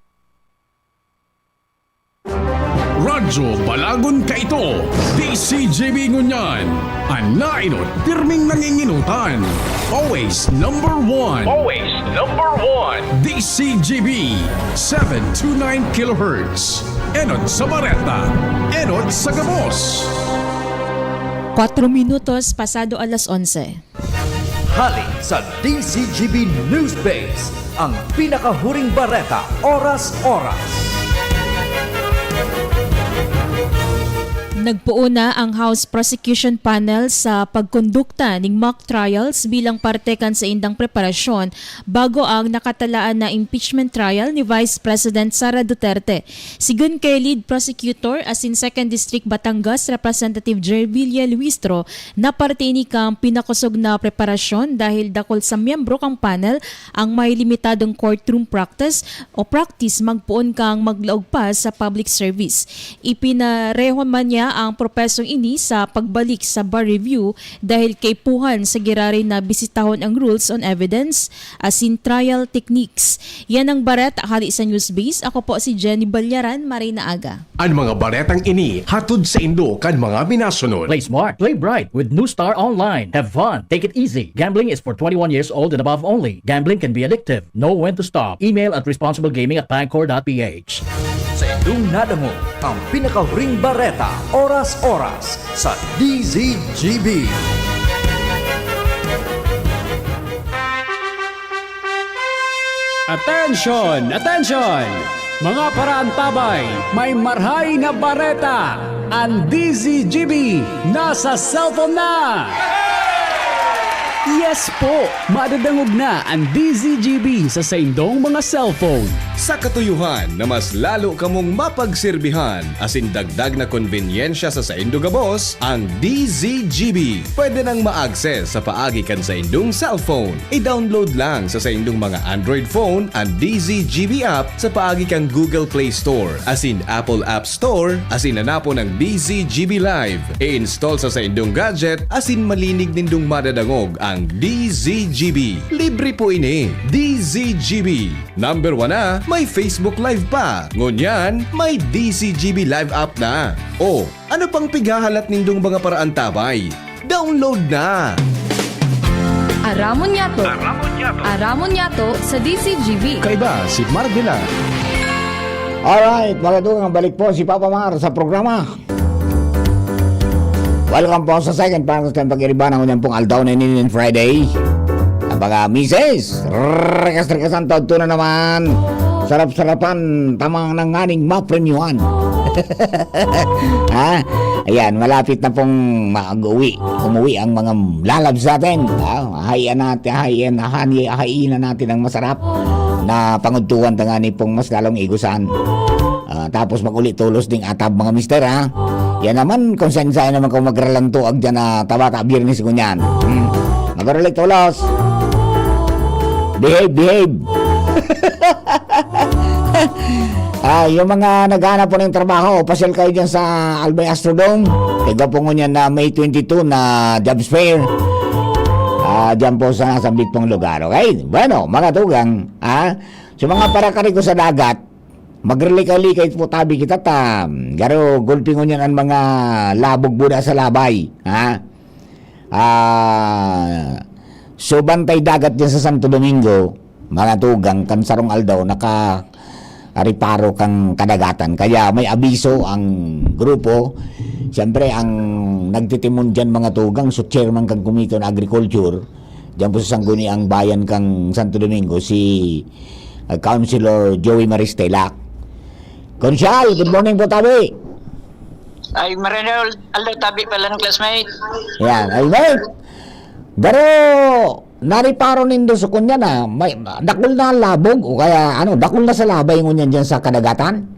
Radyo Balagon kaito, D C G B ngunyan. An nainot, pirming nanginginutan. Always number one. Always number one. D C G B, seven two nine kilohertz. Enot sa Bareta, enot sa Gabos. Kwatro minutos pasado alas onse. Hali sa D C G B News Base, ang pinakahuring bareta, oras-oras. Nagpoon na ang House Prosecution Panel sa pagkondukta ning mock trials bilang parte kan saindang preparasyon bago ang nakatalaan na impeachment trial ni Vice President Sara Duterte. Sigon kay Lead Prosecutor asin Second District Batangas Representative Gervilia Luistro, na parte ini kan pinakosog na preparasyon dahil dakul sa miyembro kan panel ang may limitadong courtroom practice o practice magpoon kan maglaog pa sa public service. Ipinarehon man niya ang propesong ini sa pagbalik sa bar review dahil kaipuhan sa giraray na bisitahon ang rules on evidence asin trial techniques. Yan ang bareta hali sa Newsbase. Ako po si Jenny Balyaran. Maray na aga. An mga baretang ini hatod saindo kan mga minasunod. Play smart, play bright with New Star Online. Have fun, take it easy. Gambling is for twenty-one years old and above only. Gambling can be addictive. Know when to stop. Email at responsiblegaming at pagcor dot p h. Saindong nadangog ang pinakahuring bareta, oras-oras, sa D Z G B. Attention! Attention! Mga paraantabay, may marhay na bareta! An D Z G B nasa cellphone na! Yes po! Madadangog na an D Z G B sa saindong mga cellphone. Sa katuyohan na mas lalo kamong mapagserbihan asin dagdag na konbenyensya sa saindo gabos, ang D Z G B pwede nang ma-access sa paagi kan saindong cellphone. I-download lang sa saindong mga Android phone an D Z G B app sa paagi kan Google Play Store asin Apple App Store asin hanapon ang D Z G B Live. I-install sa saindong gadget asin malinig nindong madadangog ang D Z G B. Libre po ini. D Z G B. Number one na, may Facebook Live pa. Ngunyan, may D Z G B Live app na. O, ano pang pighahalat nindong mga paraantabay? Download na! Aramon niyato. Aramon niyato. Aramon niyato sa D Z G B. Kaiba si Marvela. Alright, mga tugang, balik po si Papa Mar sa programa. Welcome po sa second part ng pag-iriba na ngunyan pong aldaw na ini, Friday. Ang mga misis, rekas-rekas ang taod na naman. Sarap-sarapan, tamang na nganing mapremyuhan. Ha? Ayan, malapit na pong mag-uwi. Umuwi ang mga lalabs natin. Ha? Hahain natin, hahain, hahain, hahain na natin ang masarap na pangudtuhan tangani pong mas lalong igusan. Ah, tapos mag-uli tolos ding atab, mga mister, ha? Yan naman, kung saan-saan naman kung magralantoag dyan na tabata, Biyernes, ngunyan. Hmm. Mag-uli tolos. Behave, behave. Ah, yung mga naghahanap po ng trabaho, pasyal kayo dyan sa Albay Astrodome. Tiga po ngunyan na May twenty-two na jobs fair. Ah, dyan po sa nasambit pong lugar. Okay? Bueno, mga tugang, ha? Sa mga parakari ko sa dagat, magrilikay-likay po tabi kita ta. Garo, gulpi ngunyan ang mga labog buda sa labay, ha? Ah, so, Bantay Dagat dyan sa Santo Domingo, mga tugang, kan sarong aldaw, naka-, riparo kang kadagatan. Kaya may abiso ang grupo. Siyempre, ang nagtitimon dyan, mga tugang, so chairman kang Komite on Agriculture, dyan po sa Sangguniang Bayan kang Santo Domingo, si, ah, Councilor Joey Maristelak. Konsyal, good morning po, tabi. Ay, maray na al-, aldaw, tabi palan, classmate. Yan, ay, mate. Pero, nariparo nindo sa kunyan na, may, dakul na ang labog, o kaya, ano, dakul na sa labay ngunyan dyan sa kadagatan?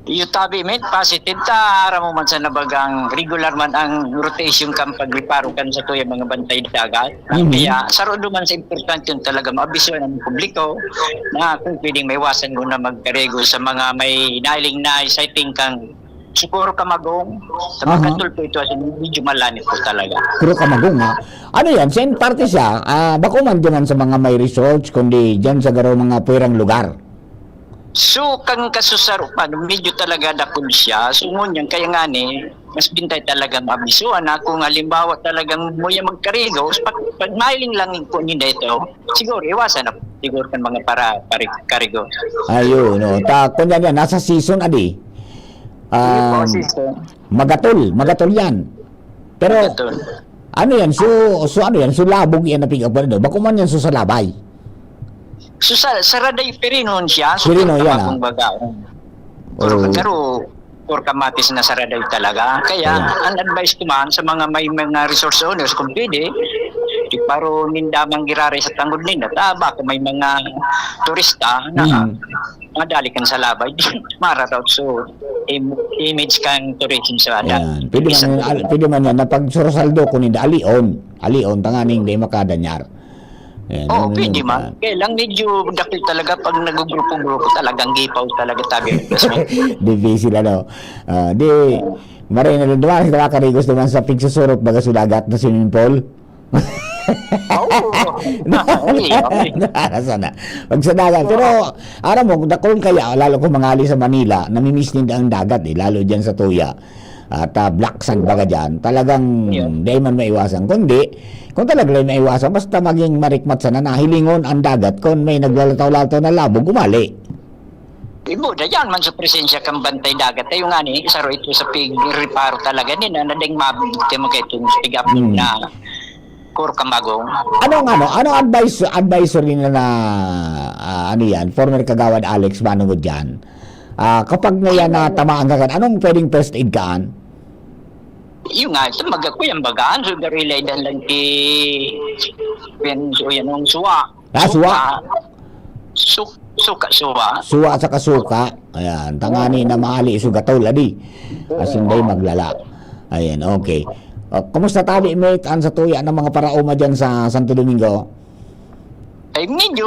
Iyo, tabi, mate, positive ta, aram mo man sa nabagang regular man ang rotation kan pagriparo kan sa tuyang mga bantay dagat. Mhm. Kaya, sarudo man sa importante yun talaga, maabisuhan ang publiko na kung pwedeng maiwasan mo na magkarego sa mga may nailing na sighting kang Siguro Kamagong, sa Aha. Mga Tulfo ito, as in, medyo malanit po talaga. Pero Kamagong, ha? Ano yan? Saan parte siya? Ah, bako man dyan sa mga may resorts, kundi dyan sa garo mga pwerang lugar. So, kan kasusaro pa, medyo talaga dakul siya. So, ngunyan, kaya nga ni, mas bintay talaga maabisuhan na kung halimbawa talagang muya magkarigos, pag, pag mailing lang po ninda ito, siguro, iwasan na siguro kan mga para, para karigos. Ayun, no. Ta, kung yan, yan, nasa season, adi. Hindi po, Um, season. Magatol, magatol yan. Pero, Ito. ano yan? So, so ano yan? So, labog yan na pick-up, ano? Bako man yan, so sa labay. So, sa, sa Raday, Pirinon siya. So, Pirino puro yan, kapatong ah. baga. Oo. Pero, pero kamatis na sa Raday talaga. Kaya, Ayan. Ang advice ko man sa mga may mga resource owners, kung pwede, iparo ninda man giraray sa tangod ninda. Ta, baka may mga turista na Mhm. madali kan sa labay. Mararaot so im- image kan tourism sa ada. Ayan. Pwede man, yan, al- pwede man yan na pag surosaldo ko ninda, alion. Alion, tanganing di makadanyar. Ayan, Oo, ano pwede yun? man. Kaya lang medyo dakil talaga pag nagugrupo-grupo, talagang gipaw talaga tabi. Difícil, ano? Ah, di, maray na rin naman, nakakarigos naman sa pigsusurot, baga sa dagat na swimming pool. Oo. Ay, ay. Sana. Pag sa dagat. Pero, aram mo, kung dakul kaya, lalo kung mangali sa Manila, namimiss ninda ang dagat eh, lalo dyan sa Tuya. At ah, black sand baga dyan, talagang Yeah. di man maiwasan. Kundi, kung talaga di maiwasan, basta maging marikmat sana, nahilingon ang dagat, kung may naglalataw-lataw na labog, umali. Ibo, dayan man sa presensya kang bantay dagat. Tayo nga ni, isa ro ito sa pig-reparo talaga ni na nading mabigti mo kayo itong pig-up Hmm. na Corcamagong. Anong ano, ano advice, advisory na, na ah, ano yan, former Kagawad Alex, manungod yan? Ah, kapag na yan natamaan ka, anong pwedeng first aid kaan? Yung nga, ito magkakuya ang bagaan, so garila idan lang ti, yan, so yan ang suwa. Ah, suwa. Su, suka, suwa. Suwa sa kasuka. Ayan, tangani na maali sugatol, adi. Asin day maglala. Ayan, okay. O, kumusta tabi, mate, ang sa tuya ng mga paraoma dyan sa Santo Domingo? Ay, medyo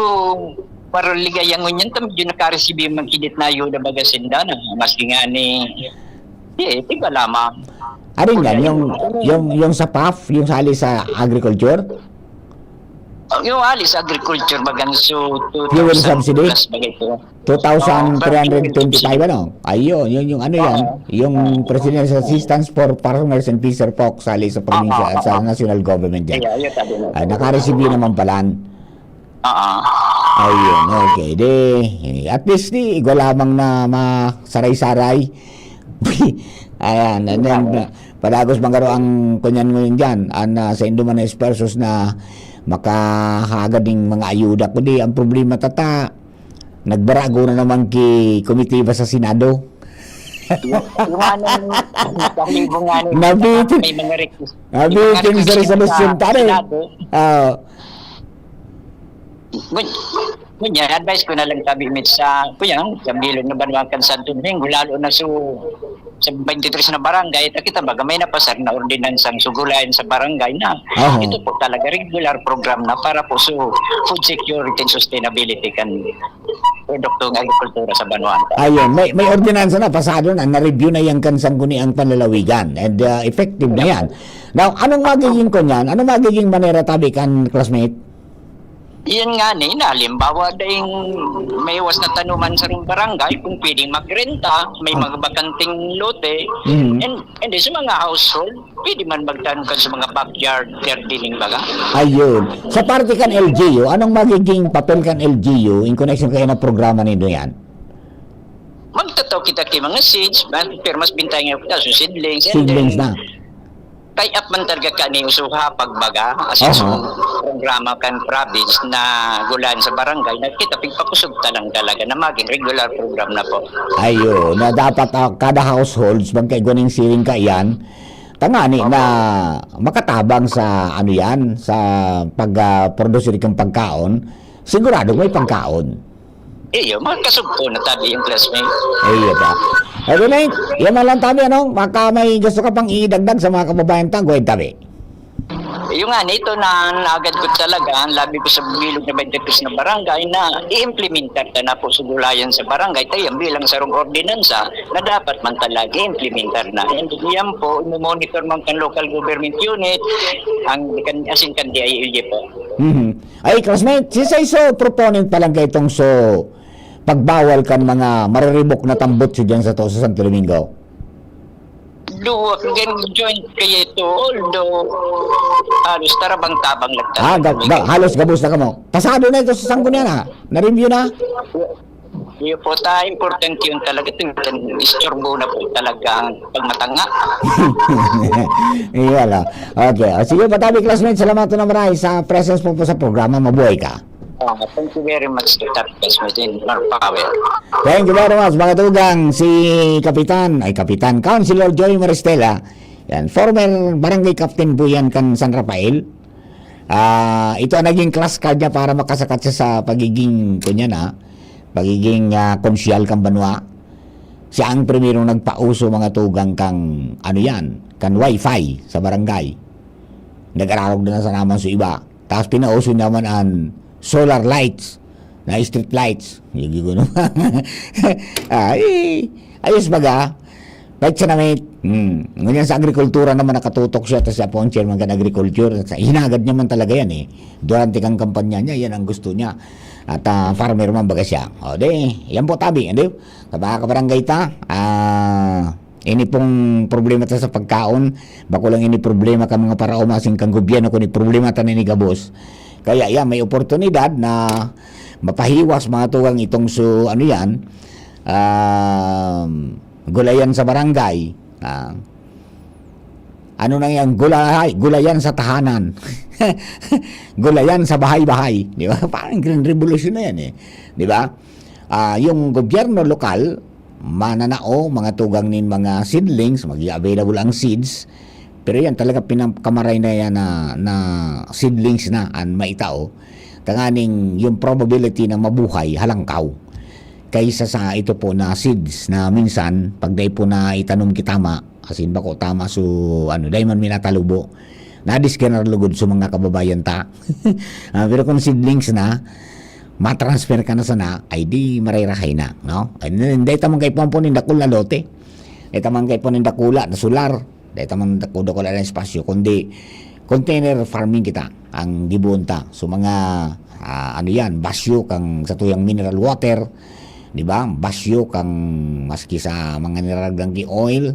parang ligaya ngunyan, ta medyo nakaresibi man kidit na ayuda baga sinda na, maski nga ni, di, iba lamang. Arin yan, yung, yung, yung sa paf, yung sali sa agriculture? Oh, yung alis agriculture bagang so, Fuel subsidy? Plus baga ito. Two thousand three hundred twenty-five, ano? Ayun, yun yung ano yan, yung Presidential Assistance for Farmers and Fisher Folk, sali sa probinsya, Oo, sa oo. national government dyan. Kaya, yun, sabi mo. Ah, nakareceive naman palan. Oo. Ayun, okay. Di, at least di, igwa lamang na masaray-saray. Ayan, and then, uh, padagos man garo ang kunyan ngunyan dyan, ang uh, sa Indoman na Expertos na makahagad ning mga ayuda. Kundi, ang problema tata, nagbarago na naman ki komitiba sa Senado. Yung ano, yung kahibo nga ni, Nabitin. May mga request. Nabitin sa resolusyon, pare. Senado. Ah, Ngun-, ngunyan, advice ko na lang tabi mit sa, kuya, sa bilog na banwa kan Santo Domingo, lalo na so, sa twenty-three na barangay, ta kita baga may napasar na ordinansang sugulayan sa barangay na Aha. Ito po talaga regular program na para po sa food security and sustainability kan produkto ng agrikultura sa banwa. Ayun, may, may ordinansa na, pasado na, na-review na yan kan sangguniang panlalawigan. And uh, effective na yan. Now, anong magiging ko niyan? Anong magiging manera tabi kan classmate? Yan nga ni, na halimbawa dahil may iwas na tanuman sa rong barangay, kung pwedeng magrenta, may mga bakanting lote, Mhm. and, and then sa mga household, pwede man magtanom kan sa mga backyard gardening baga. Ayun. Sa parte kan L G U, anong magiging papel kan L G U in connection kaya na programa nindo yan? Magtataw kita kay mga seeds, man, pero mas bintay nga kita sa seedlings. And Seedlings then, na. Kay up man talaga ka ni usuha pagbaga, as Aha. in, programa kan province na gulayan sa barangay, na kita pigpakusog ta lang talaga na maging regular program na po. Ayun, na dapat ah, kada households, magkaigwa ning siring ka iyan, tangani na makatabang sa ano yan, sa pag-produce kang pagkaon, sigurado may pagkaon. Iyo, makasugpo na tabi yung classmate. Ayun pa. Okay, mate. Yan na lang tabi, ano? Baka may gusto ka pang idagdag sa mga kababayan ta, go ahead, tabi. Yung nga, nito na naagad ko talaga, ang labi ko sa bilog na twenty-three na barangay na i-implementar ta na po sa gulayan sa barangay. Tayo, bilang sarong ordinansa na dapat man talaga i-implementar na. And yan po, monitor man kan local government unit, ang kan, as in kan D I L G po. Mhm. Ay, classmate, si Saiso, proponent pa lang kay itong so pagbawal kan mga mariribok na tambutso diyan sa to, sa Santo Domingo? Duwa, gan joint kaya ito, although halos tarabang-tabang lang Ah, ga, ga, halos gabos na kamo. Pasado na ito sa Sanggunian, ha? Na-review na? Iyo po, ta importante yun talaga. Tingnan, isturbo na po talaga ang pagmatanga. Iyo, ala. Okay. O, sige, patabi, classmate. Salamat na maray sa presence mo po sa programa. Mabuhay ka. Ah, thank you very much to that classmate in more power. Thank you very much, mga tugang. Si Kapitan, ay, Kapitan, Councilor Joey Maristela, yan, former barangay captain po yan kan San Rafael. Ah, ito ang naging class card niya para makasakat siya sa pagiging, kunya na, pagiging, ah, konsyal kan banwa. Siya ang primerong nagpauso, mga tugang, kang, ano yan, kan wifi sa barangay. Nag-ararog na sana man sa iba. Tapos pinauso niya man ang solar lights, na street lights. Yung gano'n. Ay, ayos baga. Kahit sa namit, hmm, ngunyan sa agrikultura naman nakatutok siya, tas siya po ang chairman kan agriculture. Sa, hinagad niya man talaga yan eh. Durante kang kampanya niya, yan ang gusto niya. At ah, farmer man baga siya. O di, yan po tabi, hindi? Sa mga kabarangay ta, ah, ini pong problema ta sa pagkaon, bako lang ini problema ka mga paraoma, asin kang gobyerno, kundi problema ta na ini gabos. Kaya yan, may oportunidad na mapahiwas, mga tugang, itong su, ano yan, um, gulayan sa barangay. Ah, ano na yan? Gulay, gulayan sa tahanan. Gulayan sa bahay-bahay. Di ba? Parang Green Revolution na yan eh. Di ba? Ah, yung gobyerno lokal, mananao, mga tugang nin mga seedlings, magiging available ang seeds. Pero yan, talaga pinakamaray na yan na, na seedlings na ang maitao. Tanganing yung probability na mabuhay, halangkaw. Kaysa sa ito po na seeds na minsan, pag dai po na itanom kitama, asin bako tama, so, ano, dai man minatalubo. Nadisganar lugod sa mga kababayan ta. Ah, pero kung seedlings na, matransfer ka na sana, ay di marayrahay na, no? Ay, hindi ta man kaipuhan po nin dakul na lote. Hindi ta man kaipuhan nin dakula na solar. Hindi ta man dakul-dakula na espasyo, kundi container farming kita ang giboon ta. So, mga, ah, ano yan, basyo kang satuyang mineral water, di ba? Basyo kang maski sa mga niraragdan ki oil,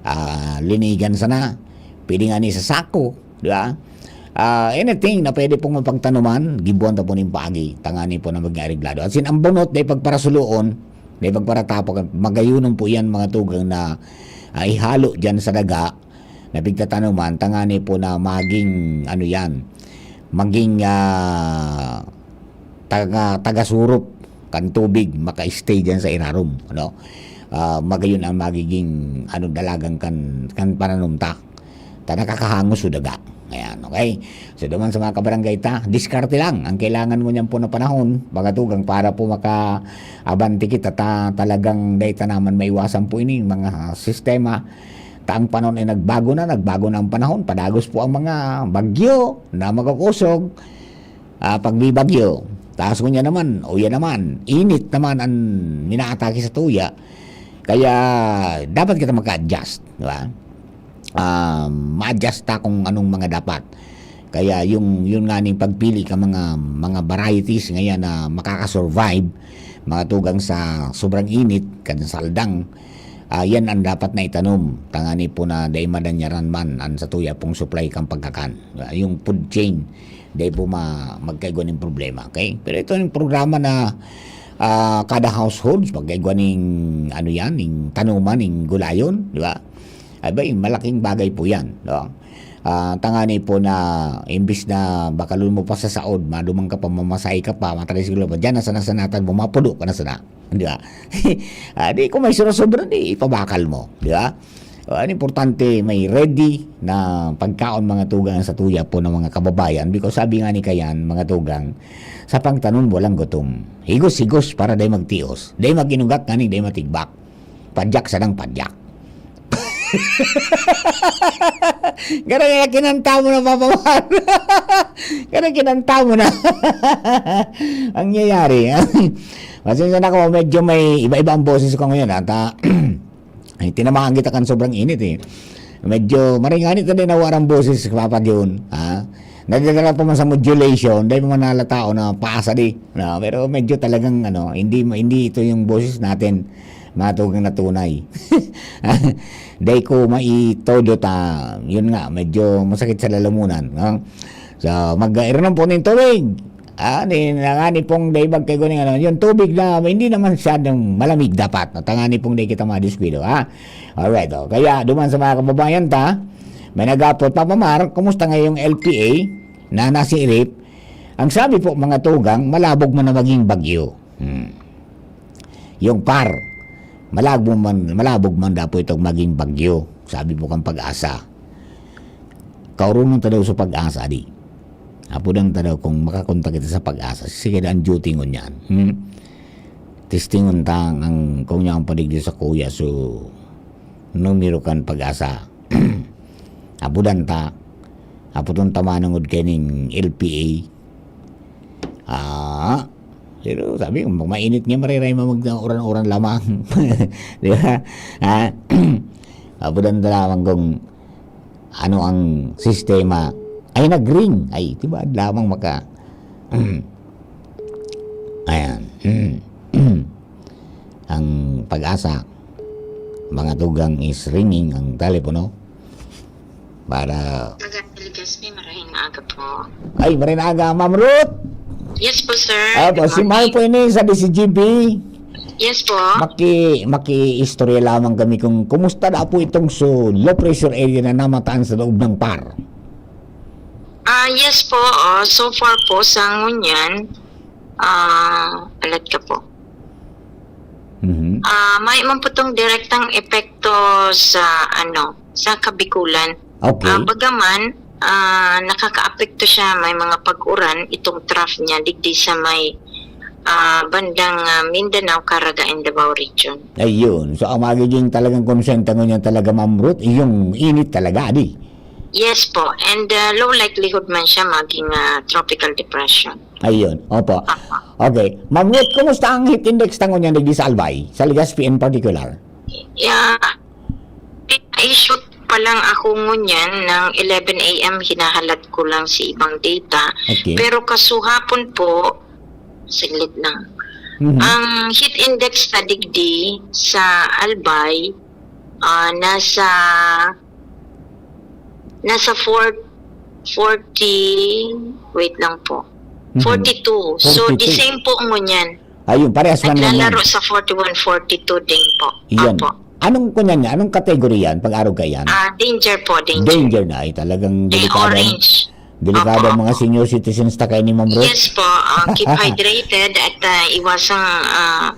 ah, linigan sana. Pwede nga ni sa sako, di ba? Ah, anything na pwede pong mapagtanuman, gibuan ta po nin paagi, tangani po na maging areglado. At sin ang bunot, dai pagparasuloon, dai pagparatapok, magayunon po yan, mga tugang, na, ah, ihalo dyan sa daga, na pigtatanuman, tangani po na maging, ano yan, maging, ah, taga, tagasurop kan tubig, maka-stay dyan sa irarom, ano? Ah, magayon ang magiging, ano, dalagan kan, kan pananom ta. Ta nakakahangos so daga. Ayan, okay? So, duman sa mga kabarangay ta, diskarte lang ang kailangan mo niyan po na panahon, mga tugang, para po maka-abante kita ta talagang dai ta naman maiwasan po ini, mga sistema. Ta ang panahon ay nagbago na, nagbago na ang panahon. Padagos po ang mga bagyo na magkukosog, ah, pagbibagyo. Tapos ngunyan naman, uyan naman, init naman ang minaatake sa tuya. Kaya dapat kita mag-adjust, di ba? Ah, ma-adjust ta kung anong mga dapat. Kaya yung, yun nga ning pagpili ka mga, mga varieties ngayon na makakasurvive, mga tugang sa sobrang init, kan saldang, ah, yan ang dapat na itanom. Tangani po na dai madanyaran man ang satuya pong supply kang pagkakan. Ah, yung food chain, dai po ma, magkaigwa ning problema. Okay? Pero ito yung programa na, ah, kada households, magkaigwa ning, ano yan, ning tanuman, ning gulayon, di ba? Ay ba, malaking bagay po yan, no? Ah, tangani po na imbis na bakalon mo pa sa saod, madumang ka pa, mamasahe ka pa, matricycle pa, diyan na sana sanatan mo, mapudo ka na sana. Di ba? Ah, di kung may sobra-sobra, di ipabakal mo, di ba? O, ang importante, may ready na pagkaon, mga tugang, sa tuya po ng mga kababayan. Because sabi nga ni Kayan, mga tugang, sa pagtanom, walang gutom. Higos-higos para dai magtios. Dai mag-inugak, ngani dai matigbak. Padyak, sadang padyak. Gara na kinanta mo na, Papa Mar. Gara kinanta mo na. Ang nangyayari, ah. Pasensya na ko, medyo may iba-iba ang boses ko ngayon, at, ah, ay, tinamaan kita kan sobrang init, eh. Medyo maringanit na din ang warang boses, Papa Jun, ha? Nadadala pa man sa modulation, dai pa man halata na paasa di. No, pero medyo talagang ano, hindi hindi ito yung boses natin, mga tugang na tunay. Dai ko maitodo ta, yun nga, medyo masakit sa lalamunan, no? So, mag-inom po ng tubig. Ah, ni, nangani pong dai magkaigo ning ano, yung tubig na hindi naman masyadong malamig dapat, no? Tangani pong dai kita madiskuido, ha? Alright, oh. Kaya, duman sa mga kababayan ta, may nagapot, "Papa Mar, kumusta ngayong L P A na nasiirip?" Ang sabi po, mga tugang, malabog man na maging bagyo. Hmm. Yung par, malabog man, malabog man daw po itong maging bagyo. Sabi po kang Pag-asa. Kaurunon ta daw sa Pag-asa, di. Apodan ta daw kung makakontak kita sa Pag-asa. Sige na ang duty ngunyan. Hmm? Testingon ta ang, kung niya ang padigdi sa kuya. So, numero kan Pag-asa. Apodan ta. Apodan ta manangod kay ning L P A. Ah, pero sabi ko, mainit nga mariray mamag uran-uran lamang. Di ba? Ah, apodan ta lamang kung ano ang sistema. Ay, nag-ring. Ay, di ba? Lamang maka... Ayan. Ang Pag-asa, mga tugang is ringing ang telepono para Magandang Legazpi, marahing aga po. Ay, marahing aga, Ma'am Ruth. Yes po, sir. Opo, Good si Ma'am morning. po ini sa D C G B. Yes po. Maki-, maki-istorya lamang kami kung kumusta na po itong so low pressure area na namataan sa loob ng par. Ah, yes po. Oh, so far po, sa ngunyan, ah, alat ka po. Mhm. Ah, may man po tong direktang epekto sa, ano, sa Kabikulan. Okay. Ah, bagaman, ah, nakakaapekto siya, may mga pag-uran, itong trough niya, digdi sa may, ah, bandang, ah, Mindanao, Caraga, and Davao Region. Ayun. So, ang magiging talagang konsenta ngunyan talaga, Ma'am Ruth, yung init talaga, di? Yes po. And, ah, low likelihood man siya maging, ah, tropical depression. Ayun. Opo. Opo. Okay. Ma'am Ruth, kumusta ang heat index ta ngunyan digdi sa Albay? Sa Legazpi in particular? Yeah. Issue pa lang ako ngunyan ng eleven A M, hinahalat ko lang sa ibang data. Okay. Pero kasuhapon po, saglit lang. Mhm. Ang heat index na digdi sa Albay, ah, nasa, nasa four, forty, wait lang po. Mhm. Forty-two. So, the Forty-two. same po ngunyan. Ayun, parehas man ngunyan. Naglalaro sa forty-one, forty-two din po. Yan. Opo. Anong kunya niya? Anong kategorya yan? Pag-arog ka yan? Ah, danger po, danger. Danger na. Ay, talagang Eh, delikado ang, orange. delikado ang Opo, mga opo. senior citizens ta kay ni Ma'am Ruth. Yes po. Ah, keep hydrated at, ah, iwasang, ah,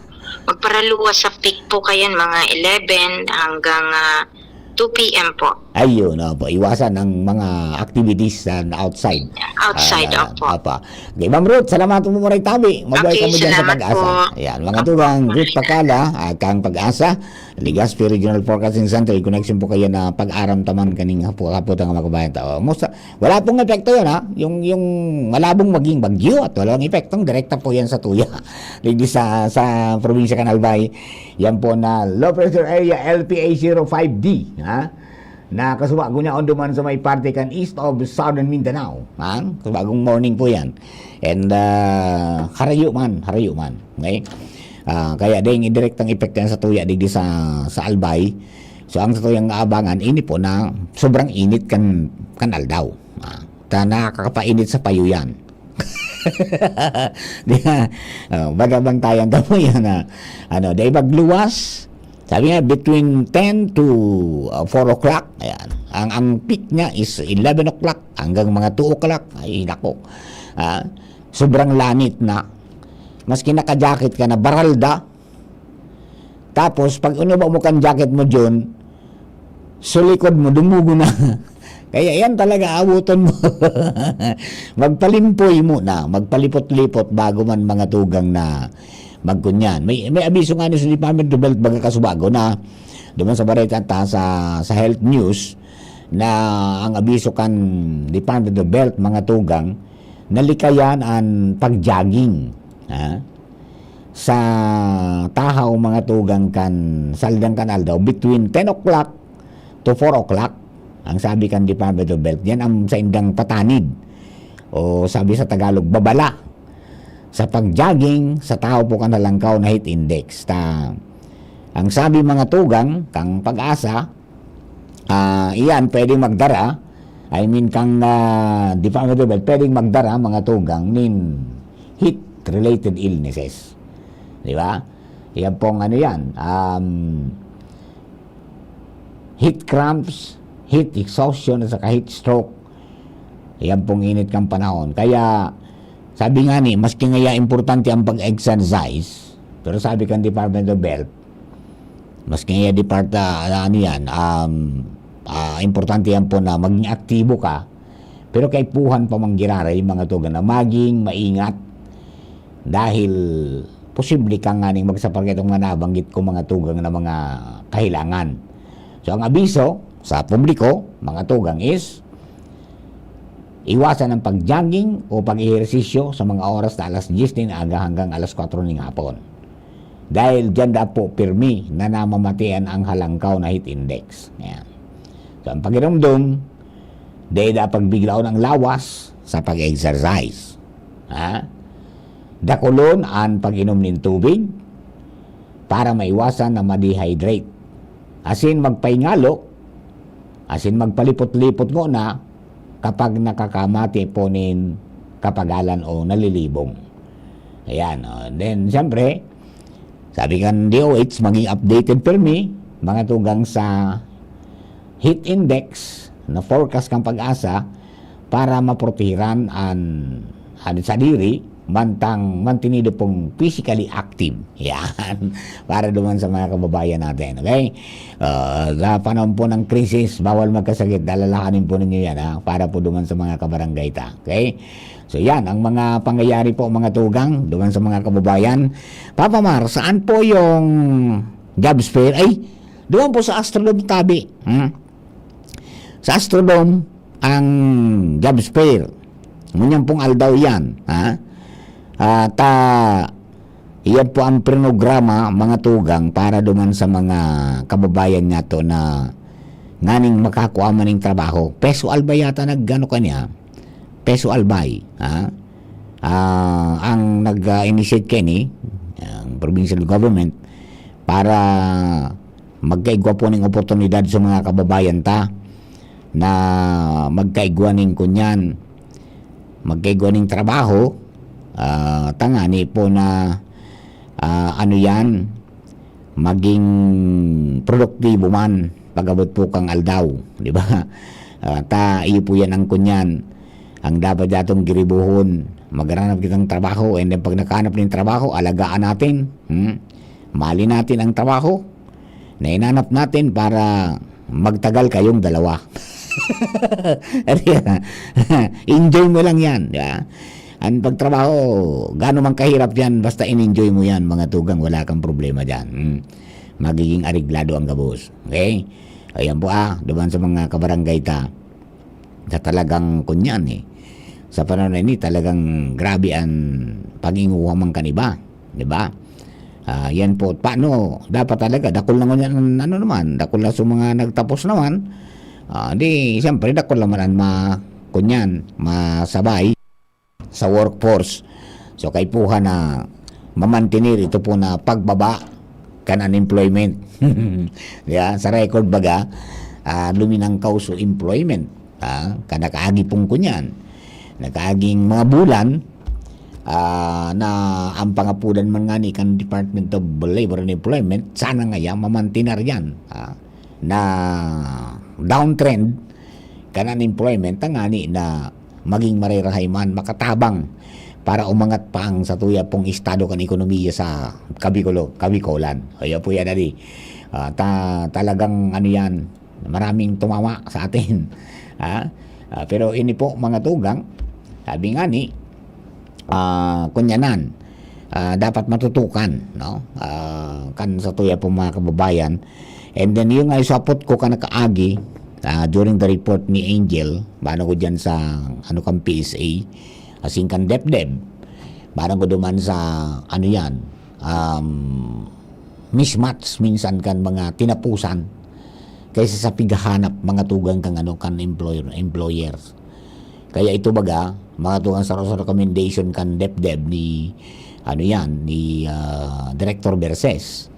magparaluwas sa peak po kayan, mga eleven hanggang, ah, two P M po. Ayun, opo. Iwasan ang mga activities sa outside. Outside, Ah, opo. opo. Okay, Ma'am Ruth, salamat po, Muray Tabi. Mabuhay Okay, kamo dyan sa salamat Pag-asa. po. Ayan, mga Opo, tugang, Ruth Muray. Pakala, ah, kang Pag-asa, Legazpi Regional Forecasting Center, in connection po kayo na pag-aram taman kaning hapu-, haputan ng mga kabayan tao. Musta, wala pong epekto yun, ha? Yung, yung malabong maging bagyo at walang epektong direkta po yan sa tuya. Digdi sa, sa probinsya kan Albay, yan po na low pressure area L P A zero five D, ha? Na kasubago niya on duman sa may parte kan east of Southern Mindanao, ha? Kasubagong morning po yan. And, ah, harayo man, harayo man. Okay? Ah, kaya ding direktang epekto yan sa tuya digdi sa, sa Albay. So, ang sa tuyang aabangan, ini po na sobrang init kan, kan aldaw. Ah, ta nakakapainit sa payo yan. Di ba? Oh, bagabantayan ta po yan na, ano, dai magluwas. Sabi nga, between ten to, uh, four o'clock. Ayan. Ang, ang peak niya is eleven o'clock hanggang mga two o'clock. Ay, nako. Ah, sobrang lanit na. Maski naka-jacket ka na, baralda. Tapos, pag inuba mo kan jacket mo, Jun, sa likod mo, dumugo na. Kaya yan talaga, abuton mo. Magpalimpoy muna, magpalipot-lipot bago man mga tugang na magkunyan. May, may abiso nga ni sa Department of Health, baga kasubago na, duman sa bareta ta sa, sa health news, na ang abiso kan Department of Health, mga tugang, nalikayan ang pag-jogging. Ha? Sa tahaw, mga tugang, kan saldang kan aldaw, between ten o'clock to four o'clock, ang sabi kan Department of Health, yan ang saindang patanid. o sabi sa Tagalog, babala sa pag-jogging sa tao po kan halangkaw na heat index. Ta, ang sabi mga tugang kang PAGASA, ah, iyan pwedeng magdara, I mean, kang, ah, Department of Health, pwedeng magdara mga tugang nin heat-related illnesses. Di ba? Yan pong ano yan, um, heat cramps, heat exhaustion, at saka heat stroke. Yan pong init kang panahon. Kaya, sabi nga ni, maski ngaya importante ang pag-exercise, pero sabi kan Department of Health, maski ngaya depart-, ah, ano yan, um, ah, importante yan po na maging aktibo ka, pero kaipuhan pa man giraray mga tugang na maging maingat dahil posible ka nganing magsapar kaitong mga nabanggit ko mga tugang na mga kahilangan. So, ang abiso sa publiko, mga tugang, is iwasan ang pag-jogging o pag-ehersisyo sa mga oras na alas diyes nin aga hanggang alas kwatro nin hapon. Dahil diyan da po pirmi na namamatian ang halangkaw na heat index. Yan. So, ang pagirumdom, dai da pagbiglaon ang lawas sa pag-exercise. Ha? Dakulon an pag-inom nin tubig para maiwasan na ma-dehydrate. Asin magpahingalo, asin magpalipot-lipot ngona kapag nakakamati po nin kapagalan o nalilibong. Ayan, oh. Then, siyempre, sabi kan D O H, maging updated pirmi, mga tugang sa heat index na forecast kan PAGASA para maprotehiran an, an sadiri, mantang mantenido pong physically active. Yan. Para duman sa mga kababayan natin, okay? Ah, sa panahon po ng krisis, bawal magkasakit. Alalahanin po ninyo yan, ha? Para po duman sa mga kabarangay ta, okay? So, yan ang mga pangyayari po, mga tugang, duman sa mga kababayan. Papa Mar, saan po yung jobs fair? Ay, duman po sa Astrodome tabi. Hmm? Sa Astrodome, ang jobs fair. Ngunyan pong aldaw yan, ha? At, ah, iyan po ang prinograma, mga tugang, para duman sa mga kababayan nato na nganing makakua man ning trabaho. Peso Albay yata nag-ano kanya, Peso Albay, ha? Ah, ang nag-, ah, initiate kani, ang provincial government, para magkaigwa po ning oportunidad sa mga kababayan ta na magkaigwa ning kunyan, magkaigwa ning trabaho, ah, tangani po na, ah, ano yan, maging produktibo man pag-abot po kang aldaw, di ba? Ah, ta, iyo po yan ang kunyan. Ang dapat datong giribuhon, maghanap kitang trabaho, and then pag nakahanap ng trabaho, alagaan natin. Hmm? Mali natin ang trabaho na inanap natin para magtagal kayong dalawa. Enjoy mo lang yan, di ba? Ang pagtrabaho, gaano man kahirap yan, basta in-enjoy mo yan, mga tugang, wala kang problema dyan. Hmm. Magiging areglado ang gabos. Okay? Ayan po, ah, duman sa mga kabarangay ta. Sa talagang kunyan, eh. Sa panahon na ini, talagang grabe ang pag-inguha man kan iba, di ba? Ah, yan po. Paano? Dapat talaga, dakul na ngunyan, ano naman, dakul na sa mga nagtapos naman, ah, di, siyempre, dakul naman ang ma-, kunyan, masabay sa workforce. So, kaipuhan na mamantener ito po na pagbaba kan unemployment. Di ba? Sa record baga, ah, luminangkaw so employment. Ah, kan nakaagi pong kunyan. Nakaaging mga bulan, ah, na ang pangapudan man ngani kan Department of Labor and Employment, sana ngaya mamantener yan. Ah, na downtrend kan unemployment, tangani na maging marerahay man, makatabang para umangat pa ang satuya pong estado kan ekonomiya sa Kabicolo-, Kabicolan. Kaya po yan, ali. Ah, ta-, talagang ano yan, maraming tumama sa atin. Ha? Ah, pero ini po, mga tugang, sabi nga ni, ah, kunyanan, ah, dapat matutukan, no? Ah, kan satuya pong mga kababayan. And then, yung nga isapot ko kan nakaagi, ah, during the report ni Angel, bano ko dyan sa, ano, kan P S A, asin kan DepDep, bano ko duman sa, ano yan, um, mismatch minsan kan mga tinapusan kaysa sa pighahanap mga tugang kan, ano, kan employer, employers. Kaya ito baga, mga tugang sa recommendation kan DepDep ni, ano yan, ni, ah, Director Berses,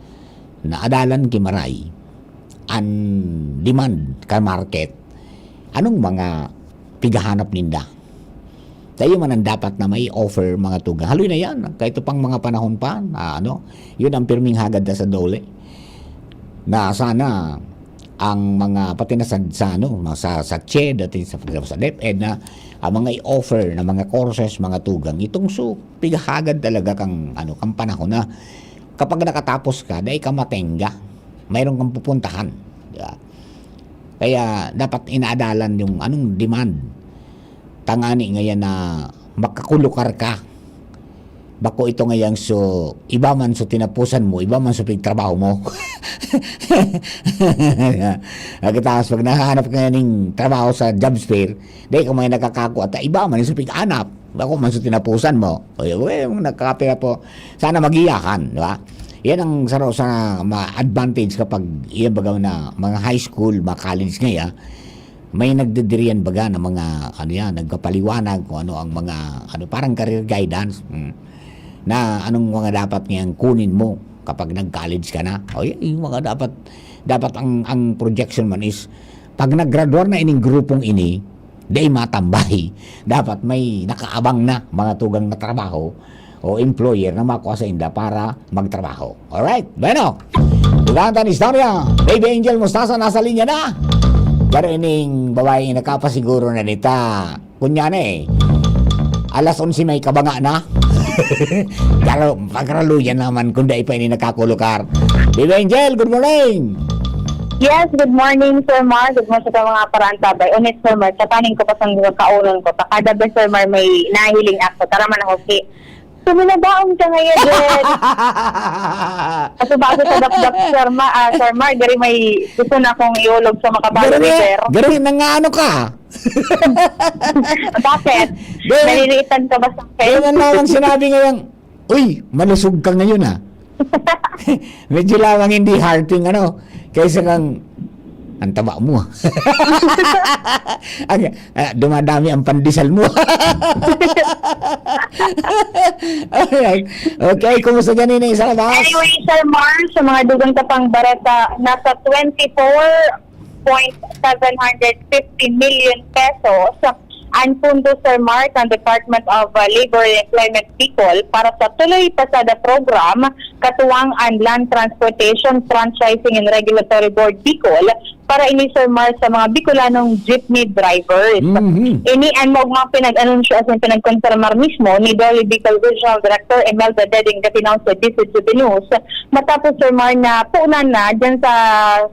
na adalan ki Maray an demand kan market. Anong mga pighahanap ninda? Tayo man ang dapat na may offer, mga tugang. Haloy na yan. Kahit pang mga panahon pa, na ano, yun ang pirming hagad na sa DOLE. Na sana ang mga, pati na sa, sa, ano, sa, sa CHED, at sa, sa DepEd na, ang mga i-offer na mga courses, mga tugang, itong so, pighahagad talaga kang, ano, kang panahon na kapag nakatapos ka, dai ka matengga. Mayroon kang pupuntahan. Di ba? Kaya dapat inaadalan yung anong demand. Tangani ngayon na makakulukar ka. Bako ito ngayang so, iba man so tinapusan mo, iba man so pigtrabaho mo. Pagkatapos, pag nahanap ka ning trabaho sa jobs fair, dai ka may nakakako at iba man so pig-anap. Bako man so tinapusan mo. O, yun, nakakapira po. Sana magiyahan, di ba? Yan ang saro sa ma-advantage kapag iyan baga na mga high school, mga college ngaya, may nagdidiriyan baga na mga, ano yan, nagpapaliwanag kung ano ang mga, ano, parang career guidance. Mm. Na anong mga dapat ngayang kunin mo kapag nag-college ka na. O, y-, yung mga dapat, dapat ang, ang projection man is, pag naggraduar na ining grupong ini, dai matambay. Dapat may nakaabang na mga tugang na trabaho o employer na makuha sa inda para magtrabaho. Alright? Bueno, dugang tan istorya. Baby Angel Mostaza nasa linya na. Pero ining babae nakapasiguro na nita. Kunyana eh. Alas onse may kabanga na. Pero pagraluyan naman kung dai pa ini nakakulukar. Baby Angel, good morning! Yes, good morning, Sir Mar. Good morning sa mga parantabay. Ulit, Sir Mar, sa kaning ko pasang kaunon ko. Pakada ba, Sir Mar, may nahiling ako. Tara man ako, si Suminabaon ka ngayon, Jen. Kasi bago sa dakdak, Sir Ma, ah, Sir Mar, gari may gusto na akong iulog sa mga Gari, followers. Gari, nang ano ka? Bakit? Gari, Naliliitan ka ba sa akin? Gari, man lamang sinabi ngayang, "Uy, malusog ka ngayon, ah." Medyo lamang hindi hurting, ano, kaysa kang, "Ang taba mo." Ang, ah, dumadami ang pandesal mo. Alright. Okay, kumusta dyan, Inay, sa labas? Anyway, Sir Mar, sa mga dugang tapang barata, nasa twenty-four point seven hundred fifty million pesos ang pondo, Sir Mar, ng Department of, uh, Labor and Employment Bicol para sa Tuloy Pasada Program, katuwang ang Land Transportation Franchising and Regulatory Board Bicol, para ini, Sir Mar, sa mga Bicolanong jeepney drivers. Mhm. Ini ang mga pinag-anunsyo at pinagkonfirmar mismo ni DOLE Bicol Regional Director Imelda Dedeng Gatinao sa D C G B News, matapos, Sir Mar, na punan na dyan sa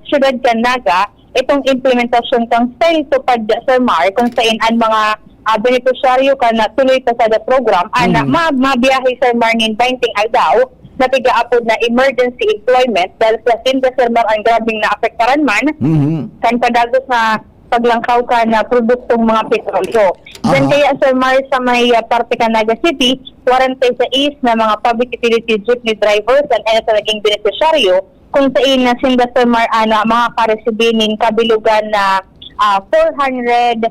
siyudad kan Naga itong implementasyon kang Style to Pad, Sir Mar, kung saan ang mga, ah, benepisyaryo kan Tuloy Pasada Program, ana, Mhm. ma-, mabiyahe, Sir Mar, nin baynte aldaw, na pigaapod na emergency employment dahil sa sinda, Sir Mar, ang grabing naapektaran man Mhm. kan padagos na paglangkaw kan produktong mga petrolyo. Diyan Aha. kaya, Sir Mar, sa may, ah, parte kan Naga City, kwarenta y seis na mga public utility jeepney drivers ang isa naging benepisyaryo kung saan na sinda, Sir Mar, ana, makakarisidhi nin kabilogan na, ah, four hundred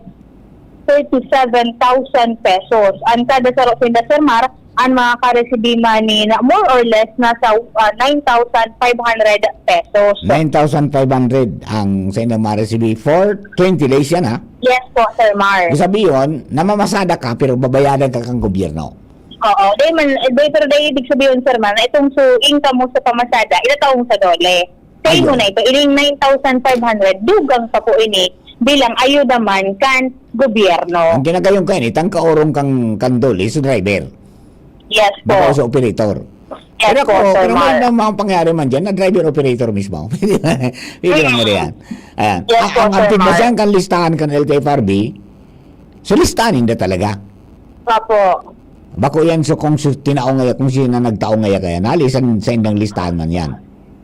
thirty-seven thousand pesos. Ang kada saro sinda, Sir Mar, ang makakarisidhi man ni na more or less nasa, ah, nine thousand five hundred pesos. Nine thousand five hundred ang sa inyong maresibi for twenty days yan, ha? Yes po, Sir Mar. Ibig sabihin, namamasada ka, pero babayadan ka kang gobyerno. Oo. Di man, di, pero di ibig sabihin, Sir Mar, na itong su-, income mo sa pamasada, itatao mo sa DOLE. Sa imo Ayun. na ito, ining nine thousand five hundred, dugang pa po ini bilang ayuda man kan gobyerno. Ang ginagayong kain, itang kaorong kang, kang DOLE, sa driver. Yes po. Baka sa operator. Yes Pero po, ako, Sir pero may Mar. mga, mga pangyari man dyan na driver operator mismo. Pwede man, pwede man Mm. yan. Ayan. Yes A-, po, ang, ang Sir pigbasehan Mar. kan listahan kan L T F R B, so listahan ninda talaga. Opo. Bako yan, so kung su-, tinao ngaya, kung sino nagtao ngaya kaya, nalisan sa indang listahan man yan.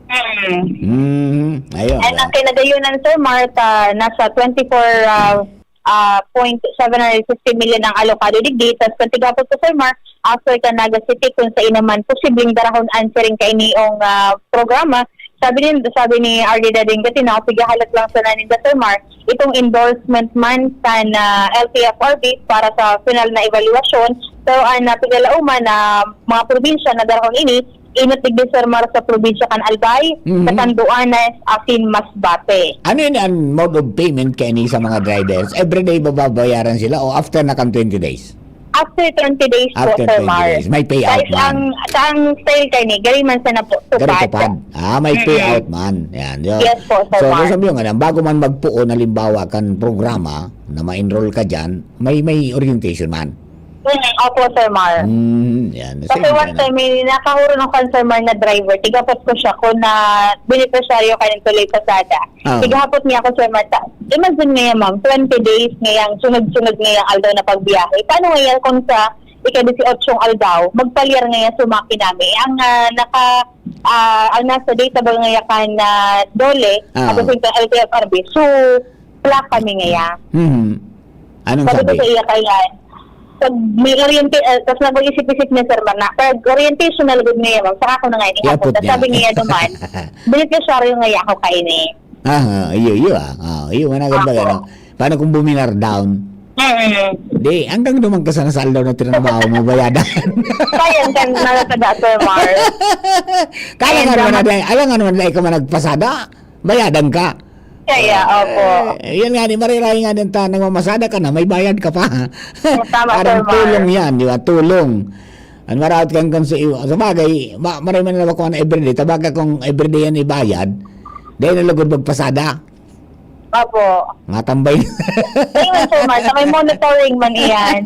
Mm. Mm, ayun. And ang kinagayunan, Sir Mar, ta, nasa twenty-four, ah, ah, point seven hundred fifty million ang alokado digdi. Tas kung tigapot ko, Sir Mar, after kan Naga City, kung sa inaman, posibleng darahon an siring kainiyong, ah, programa, Sabi ni, sabi ni R D Dadeng Gatinaw, pigahalat lang sana ninda, Sir Mar, itong endorsement man kan, ah, L T F R B para sa final na evaluasyon. Pero ang, ah, pigalauman na mga probinsya na darahon ini, inot digdi, Sir Mar, sa probinsya kan Albay, Mhm. Catanduanes, asin Masbate. Ano yun ang mode of payment kaini sa mga drivers? Everyday ba babayaran sila o after na kan twenty days? After twenty days po, After Sir twenty Mar. days. May payout Guys, man. ang, ang style kaini, gari man sana po, Gari tupad. tupad. Ah, may Mm. payout man. Yan, yun. Yes po, Sir So, Mar. sabi yung ano, bago man magpuon, halimbawa, kan programa na ma-enroll ka dyan, may, may orientation man. Mm, opo, Sir Mar. Mm, yan. Kasi Same one na. time, may nakahuro ng kan Sir Mar na driver. Tigapos ko siya kung na benepisyaryo ka ng Tuloy Pasada. Ah. Tigahapot niya ako, Sir Mar, ta-, imagine niya, ma'am, twenty days ngayang sunod-sunod ngayang aldaw na pagbiyahe. Paano ngaya kung sa ika-dieciocho aldaw, magpalyar ngaya sumaki nami? Ang, ah, naka, ah, ang nasa data ba ngaya kan, ah, DOLE, Ah. tapos yung L T F R B, so, black kami ngaya. Mhm. Anong Sabi ko sabi? sa iya, kaya, pag may orienta-, ah, tas nag-isip-isip niya, Sir Mar, na, pag orientation na lugod niya, ma'am, saka ako na nga inihapon. Yapot Tas niya. sabi niya naman, benepisyaryo ngaya ako kaini. Aha, iyo, iyo, ah. Ah, iyo, managan ba Apo. yan, ah? Paano kung buminar down? Mm. Di, hanggang duman ka sana sa aldaw na tinabaho mo, bayadan. Kaya yan, kan, nalatada, Sir Mar. Kaya And, nga naman um, na dahil, alam nga naman na ikaw man nagpasada, bayadan ka. Kaya, Ah, opo. eh, yan nga, ni marirahay nga din ta, nagmamasada ka na, may bayad ka pa. Tama, Parang Sir Mar. tulong yan, di ba? Tulong. Ang maraot kang kung sa iyo. Sa bagay, ma-, maray man na ako na everyday. Tabaga kung everyday yan ibayad, dahil nalagod magpasada. Opo. Matambay. Ayun, Sir Mar, sa may monitoring man iyan.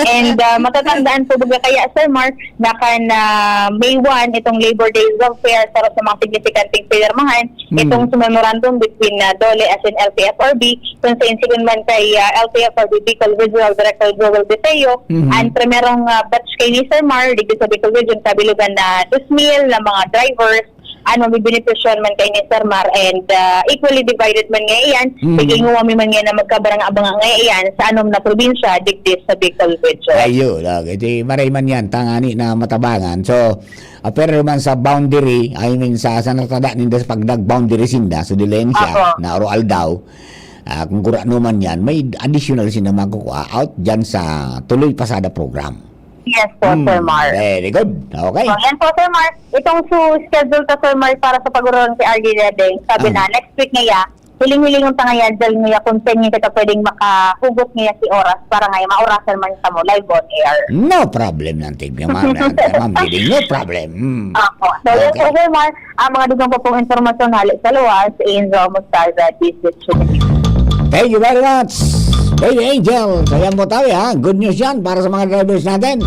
And, ah, matatandaan po, baga kaya, Sir Mar, na kan, ah, May one, itong Labor Day Welfare, sa, sa mga signifikanteng pinirmahan, Hmm. itong sa memorandum between, ah, DOLE as in L T F R B, kung sa insigun man kay, ah, L T F R B Bicol Regional Director Joel De Feo, Mhm. ang primerong, ah, batch kay ni Sir Mar, dito sa Bicol Region, kabilugan na dos mil na mga drivers, ano, mabibenepisyon man kay ni Sir Mar, and, ah, equally divided man nga iyan, Mhm. ikinguha mi man nga na magkabarang-abang nga iyan sa anom na probinsya, digdi sa Bicol Region. Ayo, lagi. Di, maray man yan, tangani na matabangan. So, ah, pero naman sa boundary, I mean, sa, sa natada ninda sa pagdag boundary sinda, so dilensya, Apo. na oro aldaw, ah, kung kurano man yan, may additional sinda makukuha out dyan sa Tuloy Pasada program. Yes po, Hmm, Sir Mar. very good. Okay. So, yan po, Sir Mar. Itong su schedule ka, Sir Mar, para sa pag-urulan kay R D Dadeng. Sabi Ah. na, next week niya, hiling-hilingon ta ngayan, dahil niya kung saan niya kita pwedeng makahugot niya si oras para ngayon, maorasan man sa mo, live on air. No problem lang, tignan mo, ma'am, ma'am, ma'am, no problem. Hmm. Opo. So, yan Okay. po, Sir Mar. Ang mga dugang pa pong impormasyon hale sa luwas, Angel Mostaza, D Z Chubut. Thank you very much, Baby Angel. So, yan po tayo, ha. Good news yan para sa mga drivers natin.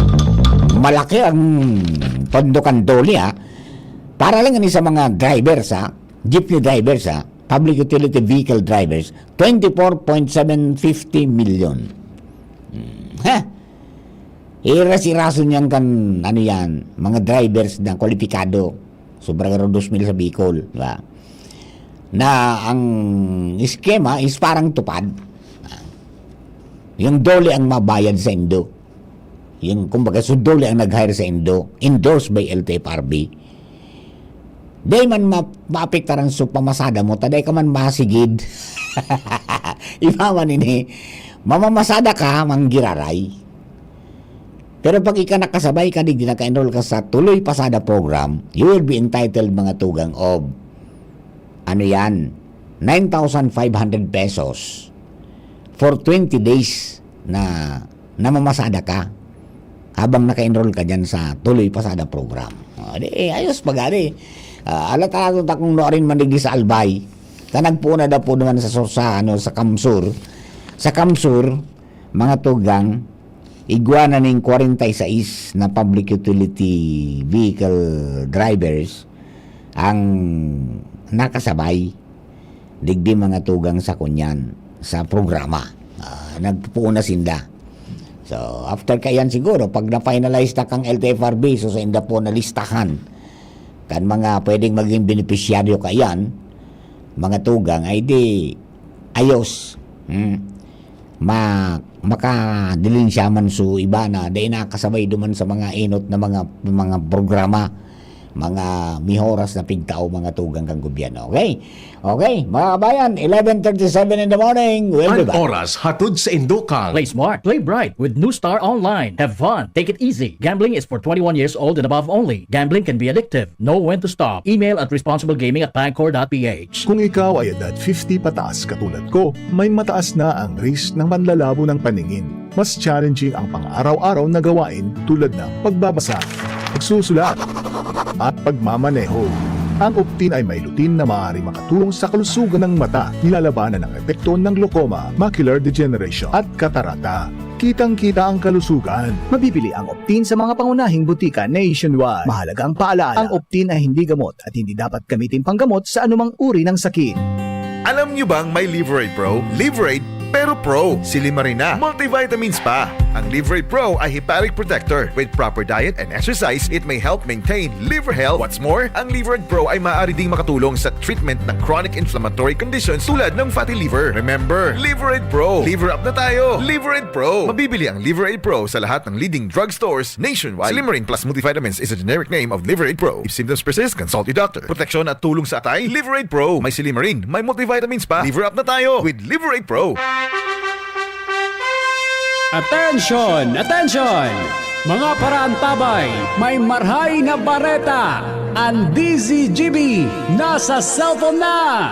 Malaki ang pondo kan DOLE, ha. Para lang ini sa mga drivers, ha. Jeepney drivers, ha. Public utility vehicle drivers, twenty-four point seven fifty million. Hmm. Ha? Iras-irason yan kan, ano yan, mga drivers na kwalipikado. Sobra garo dos mil sa Bicol, di ba? Na ang eskema is parang tupad. Yung DOLE ang mabayad sa indo. Yung, kumbaga, so DOLE ang nag-hire sa indo. Endorsed by L T F R B. Dai man ma-, maapektaran so pamasada mo, ta dai ka man masigid. Iba man ini. Mamamasada ka, manggiraray. Pero pag ika nakasabay ka, digdi naka-enroll ka sa Tuloy Pasada program, you will be entitled, mga tugang, of, ano yan, nine thousand five hundred pesos for twenty days na namamasada ka habang naka-enroll ka dyan sa Tuloy Pasada program. O, di, eh, ayos pa gani. Ah, alata natin ta kung nuarin man digdi sa Albay. Ta nagpuon na daw po naman sa sur-, sa, ano, sa Kamsur. Sa Kamsur, mga tugang, igwa na ning kwarenta y seis na public utility vehicle drivers ang nakasabay digdi, mga tugang, sa kunyan, sa programa. Ah, nagpupuon na sinda. So, after kaiyan siguro, pag na-finalize na kang L T F R B, so sa inda po na listahan kan mga pwedeng maging benepisyaryo kaiyan, mga tugang, ay di ayos. Hmm. Ma-, makadilinsya man so iba na dai nakasabay duman sa mga enot na mga, mga programa. mga mihoras na pigtao, mga tugang kan gobyerno. Okay? Okay, mga kabayan, eleven thirty-seven in the morning. We'll be back. Oras hatod sa Indokang. Play smart, play bright with New Star Online. Have fun, take it easy. Gambling is for twenty-one years old and above only. Gambling can be addictive. Know when to stop. Email at responsiblegaming at pangcor dot ph. Kung ikaw ay edad fifty pataas katulad ko, may mataas na ang risk ng panlalabo ng paningin. Mas challenging ang pang-araw-araw na gawain tulad ng pagbabasa, pagsusulat, at pagmamaneho. Ang Optin ay may lutein na maaaring makatulong sa kalusugan ng mata, nilalabanan ang epekto ng glaucoma, macular degeneration, at katarata. Kitang-kita ang kalusugan. Mabibili ang Optin sa mga pangunahing butika nationwide. Mahalagang paalaala, ang Optin ay hindi gamot at hindi dapat gamitin panggamot sa anumang uri ng sakit. Alam nyo bang may Liver Aid Pro? Liver Aid, pero Pro. Silimarin na. Multivitamins pa. Ang Liver Aid Pro ay hepatic protector. With proper diet and exercise, it may help maintain liver health. What's more, ang Liver Aid Pro ay maaari ding makatulong sa treatment ng chronic inflammatory conditions tulad ng fatty liver. Remember, Liver Aid Pro. Liver up na tayo. Liver Aid Pro. Mabibili ang Liver Aid Pro sa lahat ng leading drugstores nationwide. Silimarin Plus Multivitamins is a generic name of Liver Aid Pro. If symptoms persist, consult your doctor. Proteksyon at tulong sa atay, Liver Aid Pro. May Silimarin, may multivitamins pa. Liver up na tayo with Liver Aid Pro. Attention! Attention! Mga paraantabay, may marhay na bareta! Ang D Z G B nasa cellphone na!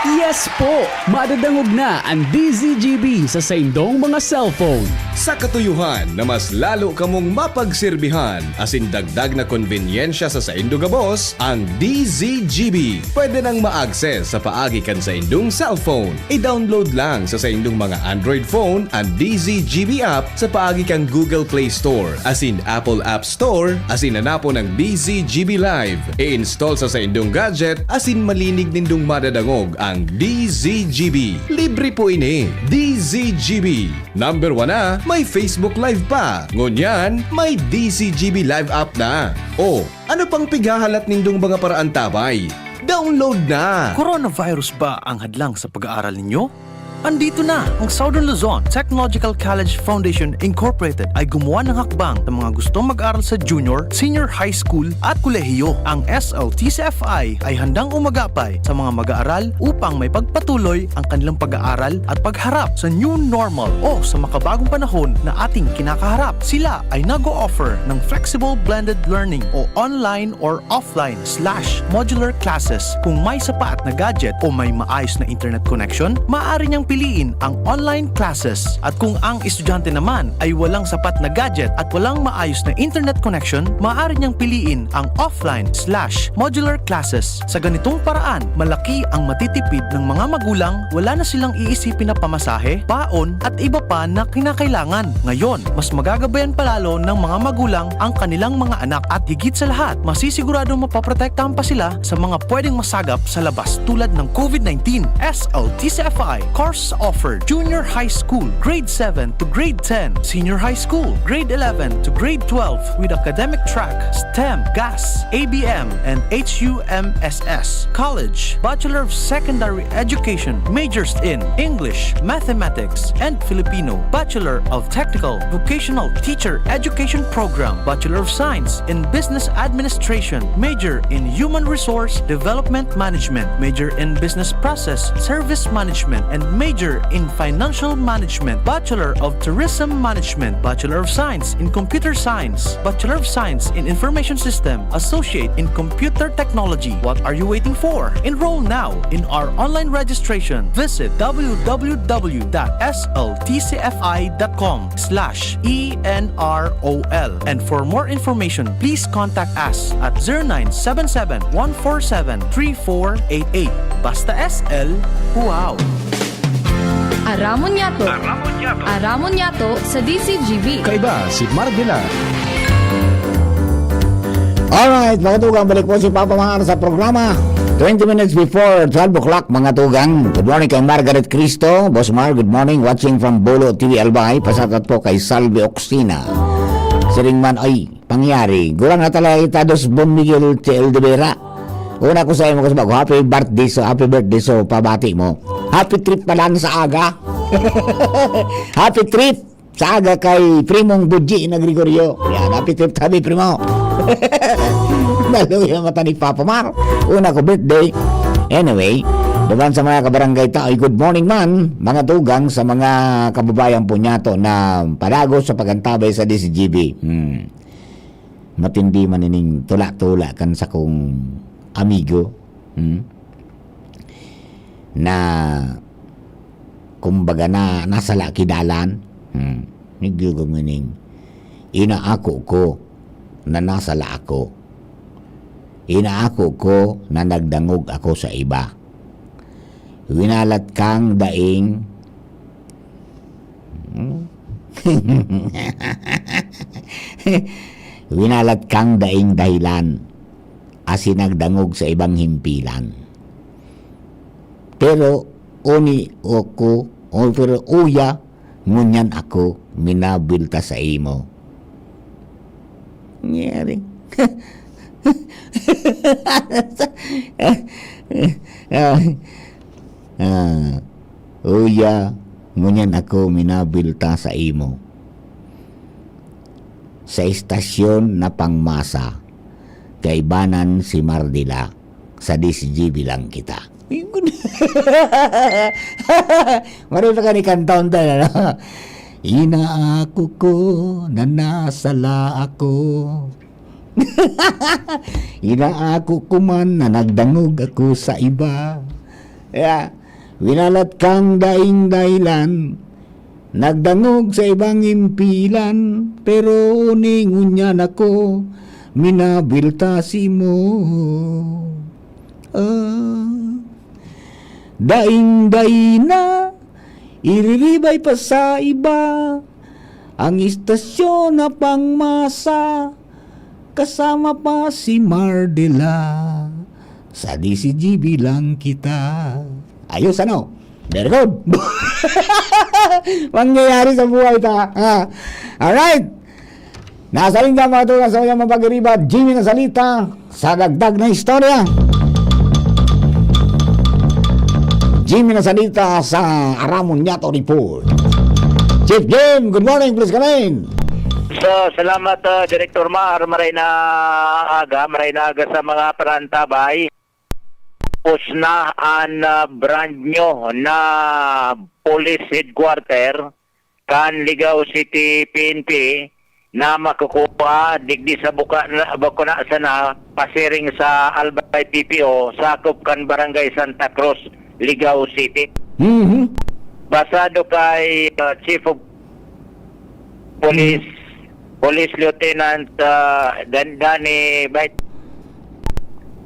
Yes po! Madadangog na ang D Z G B sa saindong mga cellphone. Sa katuyuhan na mas lalo kamong mapagserbihan asin dagdag na konbenyensya sa saindo gabos, ang D Z G B pwede nang ma-access sa paagi kan saindong cellphone. I-download lang sa saindong mga Android phone an D Z G B app sa paagi kan Google Play Store asin Apple App Store asin hanapon ang D Z G B Live. I-install sa saindong gadget asin malinig nindong madadangog ang D Z G B. Libre po ini. D Z G B. Number one na, may Facebook Live pa. Ngunyan, may D Z G B Live app na. O, ano pang pighahalat nindong mga paraantabay? Download na! Coronavirus ba ang hadlang sa pag-aaral ninyo? Andito na! Ang Southern Luzon Technological College Foundation Incorporated ay gumawa ng hakbang sa mga gustong mag-aral sa junior, senior high school at kolehiyo. Ang S L T C F I ay handang umagapay sa mga mag-aaral upang maipagpatuloy ang kanilang pag-aaral at pagharap sa new normal o sa makabagong panahon na ating kinakaharap. Sila ay nag-o-offer ng flexible blended learning o online or offline slash modular classes. Kung may sapat na gadget o may maayos na internet connection, maaari niyang piliin ang online classes. At kung ang estudyante naman ay walang sapat na gadget at walang maayos na internet connection, maaari niyang piliin ang offline slash modular classes. Sa ganitong paraan, malaki ang matitipid ng mga magulang, wala na silang iisipin na pamasahe, baon, at iba pa na kinakailangan. Ngayon, mas magagabayan pa lalo ng mga magulang ang kanilang mga anak at higit sa lahat, masisiguradong mapoprotektahan pa sila sa mga pwedeng masagap sa labas tulad ng COVID nineteen. S L T C F I course offered: Junior High School, Grade seven to Grade ten, Senior High School, Grade eleven to Grade twelve with academic track, STEM, GAS, A B M, and H U M S S. College, Bachelor of Secondary Education, majors in English, Mathematics, and Filipino, Bachelor of Technical Vocational Teacher Education Program, Bachelor of Science in Business Administration, major in Human Resource Development Management, major in Business Process Service Management, and major in Financial Management, Bachelor of Tourism Management, Bachelor of Science in Computer Science, Bachelor of Science in Information System, Associate in Computer Technology. What are you waiting for? Enroll now in our online registration. Visit w w w dot s l t c f i dot com slash e n r o l. And for more information, please contact us at zero nine seven seven, one four seven, three four eight eight. Basta S L, wow! Aramon Yato. Aramon Yato sa D C G B. Kaiba si Marvela. Alright, mga tugang, balik po si Papa Mar sa programa. Twenty minutes before twelve o'clock, mga tugang. Good morning kay Margaret Cristo. Boss Mar, good morning. Watching from Bolo T V Albay. Pasakat po kay Salve Oxina. Siring man, ay, pangyari. Gurang na talaga kita, Dos Bon Miguel T L de Vera. Una ko sa imo, kasi bago, happy birthday, so happy birthday, so pabati mo. Happy trip pa lang sa aga. Happy trip sa aga kay Primong Budji na Gregorio. Yan, happy trip tabi, Primo. Naluya mata ni Papa Mar. Una ko birthday. Anyway, duman sa mga kabarangay taoy, good morning man, mga tugang, sa mga kababayan po niyato na padagos sa pag-antabay sa D C G B. Hmm. Matindi man ining tula-tula kan sakong amigo. Hmm. Na, kumbaga, na nasala ki dalan. Hmm. Nagdugang ining inaako ko na nasala ako. Inaako ko na nagdangog ako sa iba. Winalat kang daing, hmm? Winalat kang daing dahilan, asin nagdangog sa ibang himpilan. Pero oni ako, o pero uya, ngunyan ako minabilta sa imo. Nangyari. Ah, ah, uya, ngunyan ako minabilta sa imo. Sa estasyon na pangmasa, kaibanan si Mardila, sa D C G B lang kita. Mari pa ka ni kantaon tayo, ano? Inaako ko na nasala ako. Inaako ko man na nagdangog ako sa iba. Kaya, winalat kang daing dahilan, nagdangog sa ibang impilan, pero ningunyan ako, minabilta simo. Ah, daing-daing na, iriribay pa sa iba, ang istasyon na pangmasa, kasama pa si Mardela. Sa D C G B lang kita. Ayos, ano? Very good. Mangyayari sa buhay ta. Ah. Alright. Nasa linya, mga tugang, sa iyang mapag-iriba, Jimmy Nasalita, sa dagdag na istorya. Jimmy Nasalita sa Aramon Nyato Report. Chief Jim, good morning, please come in. So, salamat, ah, Director Mar. Maray na aga, maray na aga sa mga parantabay. Tapos na an, ah, brand new na police headquarter kan Ligao City P N P na makukuha digdi sa buka na, buko na sana pasiring sa Albay P P O, sakop kan Barangay Santa Cruz, Ligao City. Mhm. Basado kay, ah, Chief of Police, Police Lieutenant, ah, Dan-, Danny Bait,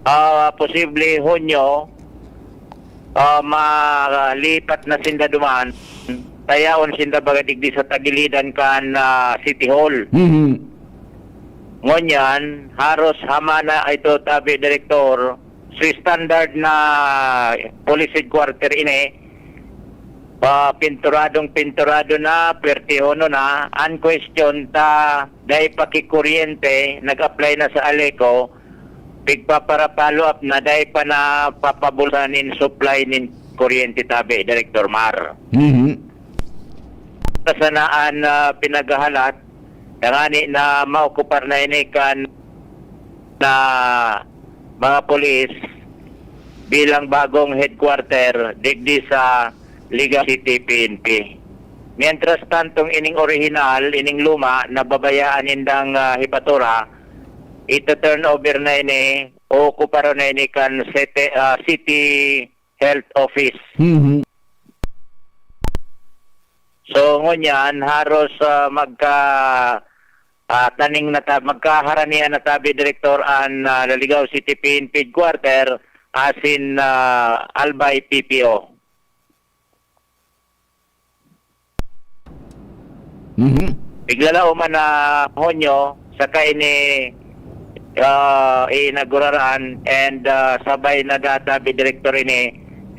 ah, posible Hunyo, ah, malipat na sinda duman. Tayaon sinda baga digdi sa tagilidan kan, ah, City Hall. Mhm. Ngunyan, haros hamana ito, tabi, Direktor, sa standard na police headquarter ini, pa pinturadong pinturado na, pwertehonon na. An question ta, dai pa ki kuryente, nag-apply na sa Aleco, pigpapara-follow up na, dai pa napapabulsa nin supply nin kuryente, tabi, Director Mar. Mhm. Sa sanaan na pinaghahalat, tangani na maokupar na ini kan na mga pulis bilang bagong headquarter digdi sa Ligao City P N P. Mientras tantong ining orihinal, ining luma, nababayaan nindang, ah, hepatura, ito-turnover na ini, o okuparon na ini kan city, ah, City Health Office. Mhm. So, ngunyan, haros, ah, magka, ah, taning na ta-, magkaharanian na tabi, Direktor, an, ah, Ligao City P N P Headquarter asin, ah, Albay P P O. Mhm. Piglalao man na Hunyo, saka ini, ah, inauguraraan and, ah, sabay na databi, Direktor, ini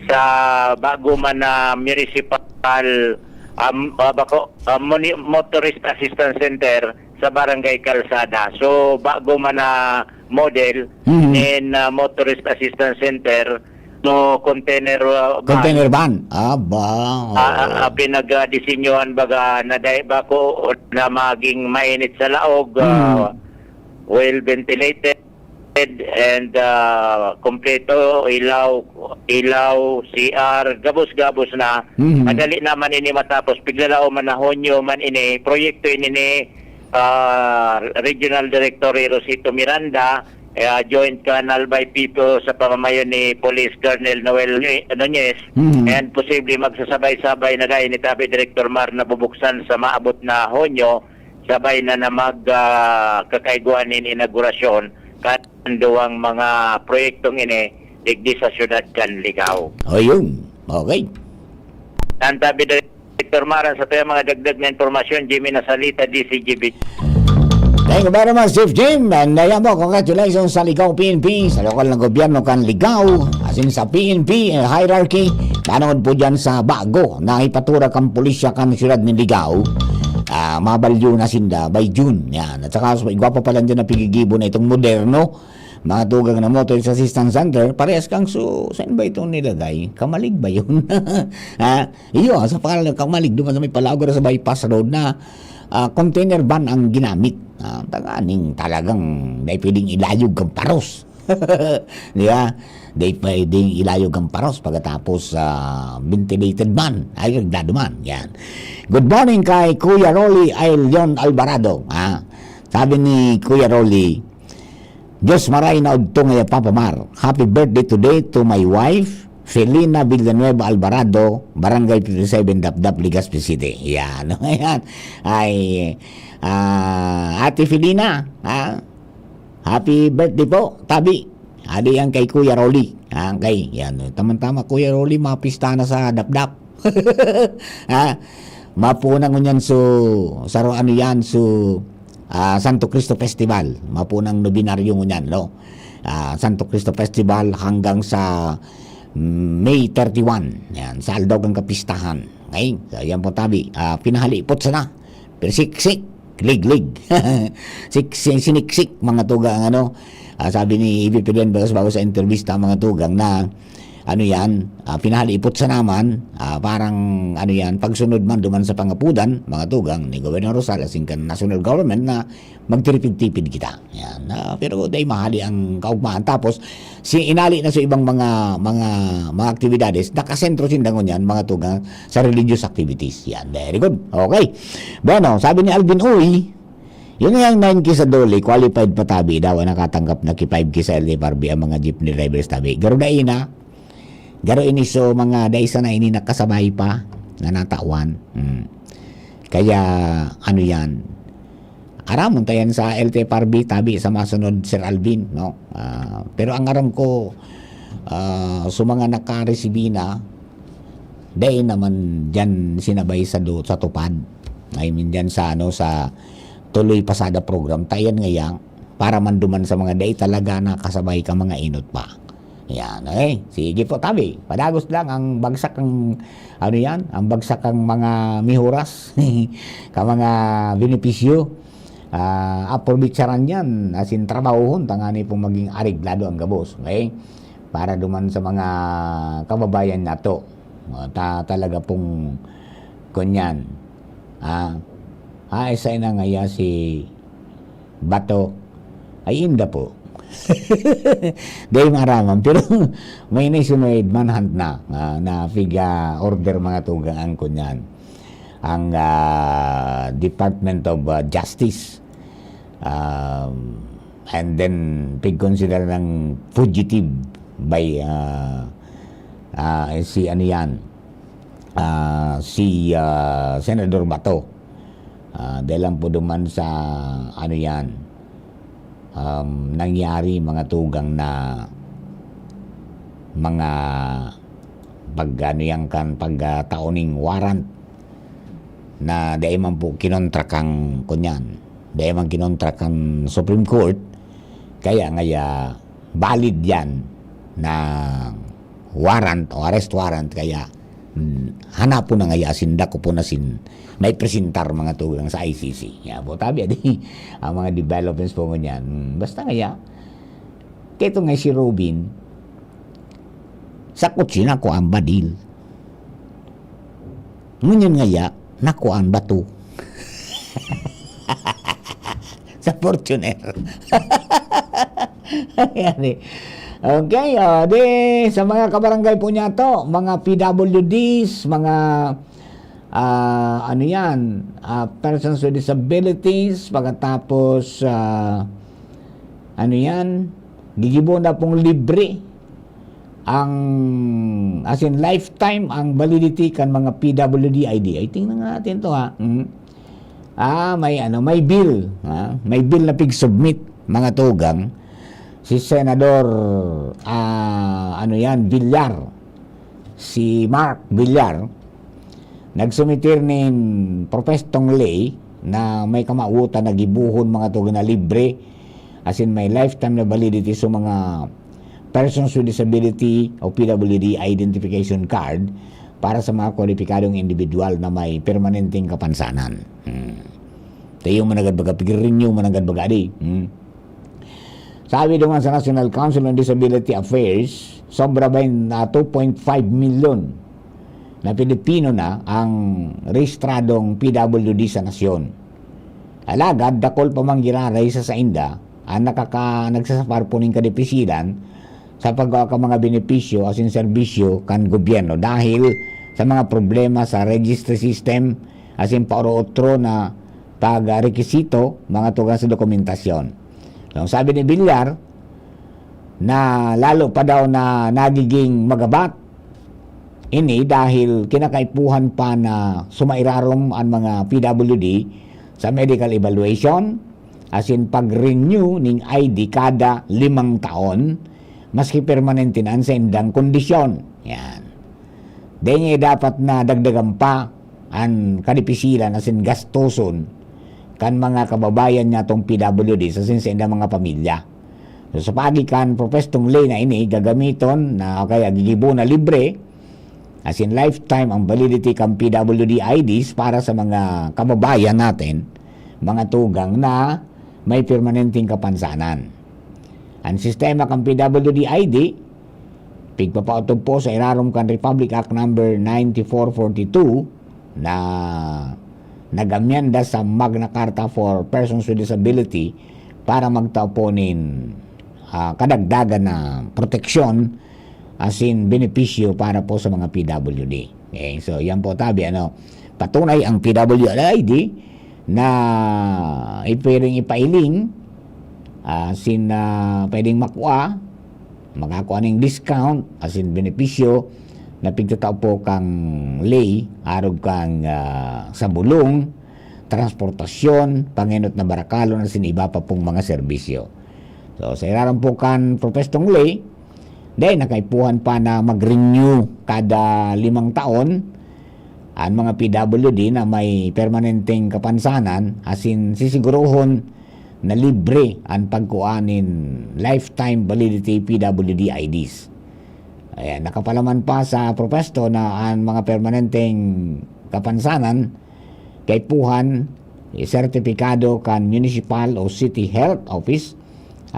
sa bago man na municipal, um, ah, bako, ah, moni-, Motorist Assistance Center sa Barangay Calzada. So, bago man na model Mhm. in, ah, Motorist Assistance Center, no container, ah, van. Container van. Aba, ah, oo. Ah, ah, pinagdisenyohan baga na dai bako na maging mainit sa laog, ah, Mhm. well ventilated and ah, kompleto, ilaw, ilaw, C R, gabos-gabos na. Mhm. Madali naman ini matapos, piglalaom man na Hunyo man ini, proyekto ini ni ah, Regional Director Rosito Miranda, eh, ah, joint kan Albay People sa pamamayo ni Police Colonel Noel Nue-, Nunez, Mhm. and posible magsasabay-sabay na dahil ni Tabi Director Mar na bubuksan sa maabot na Hunyo, sabay na na mag ah, kakaigwa nin inaugurasyon kan duwang mga proyektong ini digdi sa siyudad kan Ligao. O yun. Okay. Ang Tabi Director Mar, sa tuya mga dagdag na impormasyon, Jimmy Nasalita, D C G B. Thank you very much, Chief Jim. And uh, yan po, congratulations sa Ligao P N P, sa lokal na gobyerno kan Ligao, asin sa P N P hierarchy, tanod po dyan sa bago na ipatura kan pulisya kan siyudad ni Ligao. Ah, mabalyo na sinda by June. Yan. At saka, so, igwa pa pala dyan na pigigibo na itong moderno. Mga tugang na Motorist Assistance Center, parehas kang su-, saan ba itong nilagay? Kamalig ba yun? Ha? Iyo, sa pangalan ng Kamalig, duman sa may Palaugaro sa bypass road na ah, container van ang ginamit. Ah, tanganing talagang dai pwedeng ilayog kan paros. Di ba? Dai pwedeng ilayog kan paros pagkatapos ah, ventilated man. Ay, reglado man. Yan. Good morning kay Kuya Rolly Ailion Alvarado. Ah, sabi ni Kuya Rolly, Diyos maray na udto ngaya, Papa Mar. Happy birthday today to my wife, Felina Villanueva Alvarado, Barangay fifty-seven, Dapdap, Legazpi City. Yan. Ayan. Ay, ah, Ate Felina, ha? Happy birthday po, tabi. Adi yan kay Kuya Rolly. Ha, kay, yan. Tama-tama, Kuya Rolly, mapista na sa Dapdap. Ha? Mapunan ngunyan su, saro ano yan, su, ah, Santo Cristo Festival. Mapunang nobinaryo ngunyan, no? Ah, Santo Cristo Festival hanggang sa mm, May thirty-one. Yan, sa aldaw kan kapistahan. Okay? So, yan po tabi. Ah, pinahalipot sana. Pero siksik, liglig. Sik-, si-, siniksik, mga tugang, ano. Ah, sabi ni A B P Len Velasco bago sa entrevista, mga tugang, na ano yan, ah, pinahalipot sa naman, ah, parang ano yan, pagsunod man duman sa pangapudan, mga tugang, ni Gobernador Rosal, asin kan national government na magtiripid-tipid kita. Yan. Ah, pero dai mahali ang kaugmahan. Tapos, si inali na sa ibang mga, mga, mga aktibidades, nakasentro sinda ngunyan, mga tugang, sa religious activities. Yan, very good. Okay. Bueno, sabi ni Alvin Uy, yun nga yung nine K sa Dole, qualified pa tabi daw ang nakatanggap na ki five K sa L T F R B ang mga jeepney drivers tabi. Garo dai na, garo ini so mga dai sana ini nakasabay pa na natawan. Hmm. Kaya, ano yan, aramon ta yan sa L T F R B tabi sa masunod, Sir Alvin, no? Ah, pero ang aram ko, ah, so mga nakaresibi na, dai naman dyan sinabay sa do-, sa tupad. I mean, dyan sa, ano, sa Tuloy Pasada program, ta yan ngaya, para man duman sa mga dai talaga nakasabay ka mga inot pa. Yan, okay. Sige po, tabi. Padagos lang ang bagsak ang, ano yan, ang bagsak ang mga mihuras, ka mga benepisyo. Ah, aprovecharhan yan, asin trabahohon, tangani pong maging areglado ang gabos, okay? Para duman sa mga kababayan nato. Ah, ta-, talaga pong, kunyan. Ah, ah, isa na ngaya si Bato. Ay, inda po. Dai maaraman, pero may nationwide manhunt na, ah, na piga-order mga tugang ang kunyan. Ang, ah, Department of, ah, Justice. Um, and then, pig-consider ng fugitive by, ah, ah, si ano yan, ah, si, ah, Senador Bato. Ah, dahil lang po duman sa, ano yan, um, nangyari mga tugang na mga pag, ano yan kan, pag, ah, tao ning warrant na dai man po kinontra kang, kunyan, dai man kinontra kang Supreme Court, kaya ngaya valid yan na warrant o arrest warrant, kaya, mm, hanapon na ngaya asin dako po na sin may presentar mga tugang sa I C C. Ya po, tabi, adi, ang mga developments po ngunyan. Mm, basta ngaya, kaya ito nga si Robin, sa kutsi na ko ang badil. Ngunyan ngaya, nakuan bato. Sa Fortuner. Yan eh. Okay, oh, di sa mga kabarangay po niya to, mga P W Ds, mga, ah, ano yan, ah, persons with disabilities, pagkatapos, ah, ano yan, gigibo na pong libre ang, as in, lifetime ang validity kan mga P W D I D. Ay, tingnan nga natin to, ha. Mm. Ah, may ano, may bill, ha? May bill na pig-submit, mga tugang. Si Senador, ah, ano yan, Villar. Si Mark Villar. Nagsumitir nin propestong ley na may kamawotan na gibohon, mga tugang, na libre, as in, may lifetime na validity sa mga persons with disability o P W D identification card para sa mga kwalipikadong individual na may permanenteng kapansanan. Hmm. Tayo managad baga, pig-renew managad baga di. Hmm. Sabi naman sa National Council on Disability Affairs, sobra ba na two point five million na Pilipino na ang rehistradong P W D sa nasyon. Alagad, dakol pa man giraray sa sainda ang nakaka-, nagsasapar po nin kadipisilan sa pagkuha kan mga benepisyo asin serbisyo kan gobyerno dahil sa mga problema sa registry system asin paoro-otro na pagrekisito, mga tugang sa dokumentasyon. So, ang sabi ni Villar, na lalo pa daw na nagiging magabat ini dahil kinakaipuhan pa na sumairarom an mga P W D sa medical evaluation, asin pag-renew ning I D kada limang taon, maski permanente na an saindang kondisyon. Yan. Dai niya dapat na dagdagan pa an kadipisilan asin gastoson kan mga kababayan niyatong P W Ds asin saindang mga pamilya. So, sa paagi kan propestong ley na ini, gagamiton na o kaya gigibo na libre, asin lifetime ang validity kan P W D I Ds para sa mga kababayan natin, mga tugang na may permanenteng kapansanan. Ang sistema kan P W D I D, pigpapaotob po sa irarom kan Republic Act Number ninety-four forty-two na nag-amyenda sa Magna Carta for Persons with Disability para magtao po nin, ah, kadagdagan na proteksyon asin benepisyo para po sa mga P W D. Okay, so yan po tabi, ano, patunay ang P W D I D na i-, pwedeng ipailing, ah, sin, ah, pwedeng makua, makakua ning discount, asin benepisyo na pigtatao po kan ley, arog kan, ah, sabulong, transportasyon, pangenot na barakalon, asin iba pa pong mga serbisyo. So, sa irarom po kan propestong ley, dai nakaipuhan pa na mag-renew kada limang taon an mga P W D na may permanenteng kapansanan, asin sisigurohon na libre an pagkua nin lifetime validity P W D I Ds. Ayan, nakapalaman pa sa propesto na an mga permanenteng kapansanan kaipuhan, eh, sertipikado kan municipal o city health office,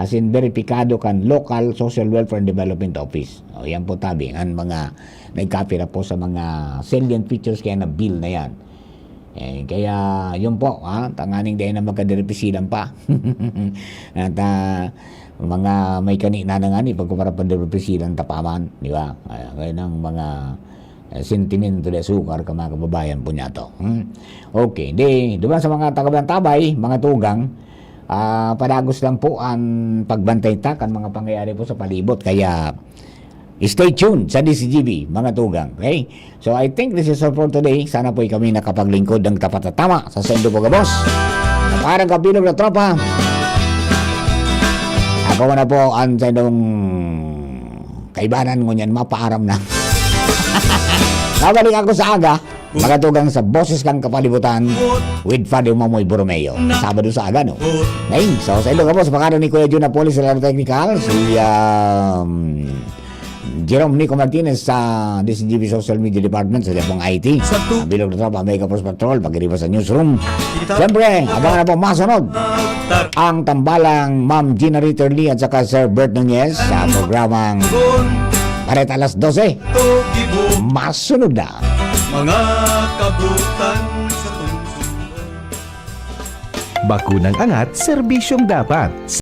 asin beripikado kan local social welfare and development office. O, yan po tabi, an mga nagkapira po sa mga salient features kaya na bill na yan. Eh, kaya, yun po, ha, tanganing dai na magkadiripisilan pa. At, ah, mga may kani na ngani, pagkumpara pa diripisilan ta pa man, di ba? Ah, kaya ng mga, eh, sentimento de asukar ka, mga kababayan po niya to. Hmm? Okay, di, duman sa mga taga-Bantabay, mga tugang, ah, padagos lang po ang pagbantay ta kan mga pangyayari po sa palibot. Kaya, stay tuned sa D C G B, mga tugang. Okay? So, I think this is all for today. Sana po kami nakapaglingkod ng tapat at tama sa saindo po gabos. Parang kabilog na tropa. Ako na po ang saindong kaibanan, ngunyan mapaaram na. Babalik ako sa aga, mga tugang, sa Boses kan Kapalibutan with Father Momoy Borromeo. Sabado sa aga, no? Ngayon, so, saindo gabos, pakada ni Kuya Jun Napoles sa Laro Technical, si, um, Jerome Nico Martinez sa D C G B Social Media Department, sa Japong I T. Sa tu- Ang bilog na tropa, Mega Force Patrol, pag-iriba sa newsroom. Kita- Siyempre, abangan na po masunod ang tambalang Ma'am Gina Ritterly at saka Sir Bert Nunez sa programang Bareta Alas Dose. Ito, gibo. Masunod na. Mga kabutan sa tungtong. Bakunang angat, serbisyong dapat.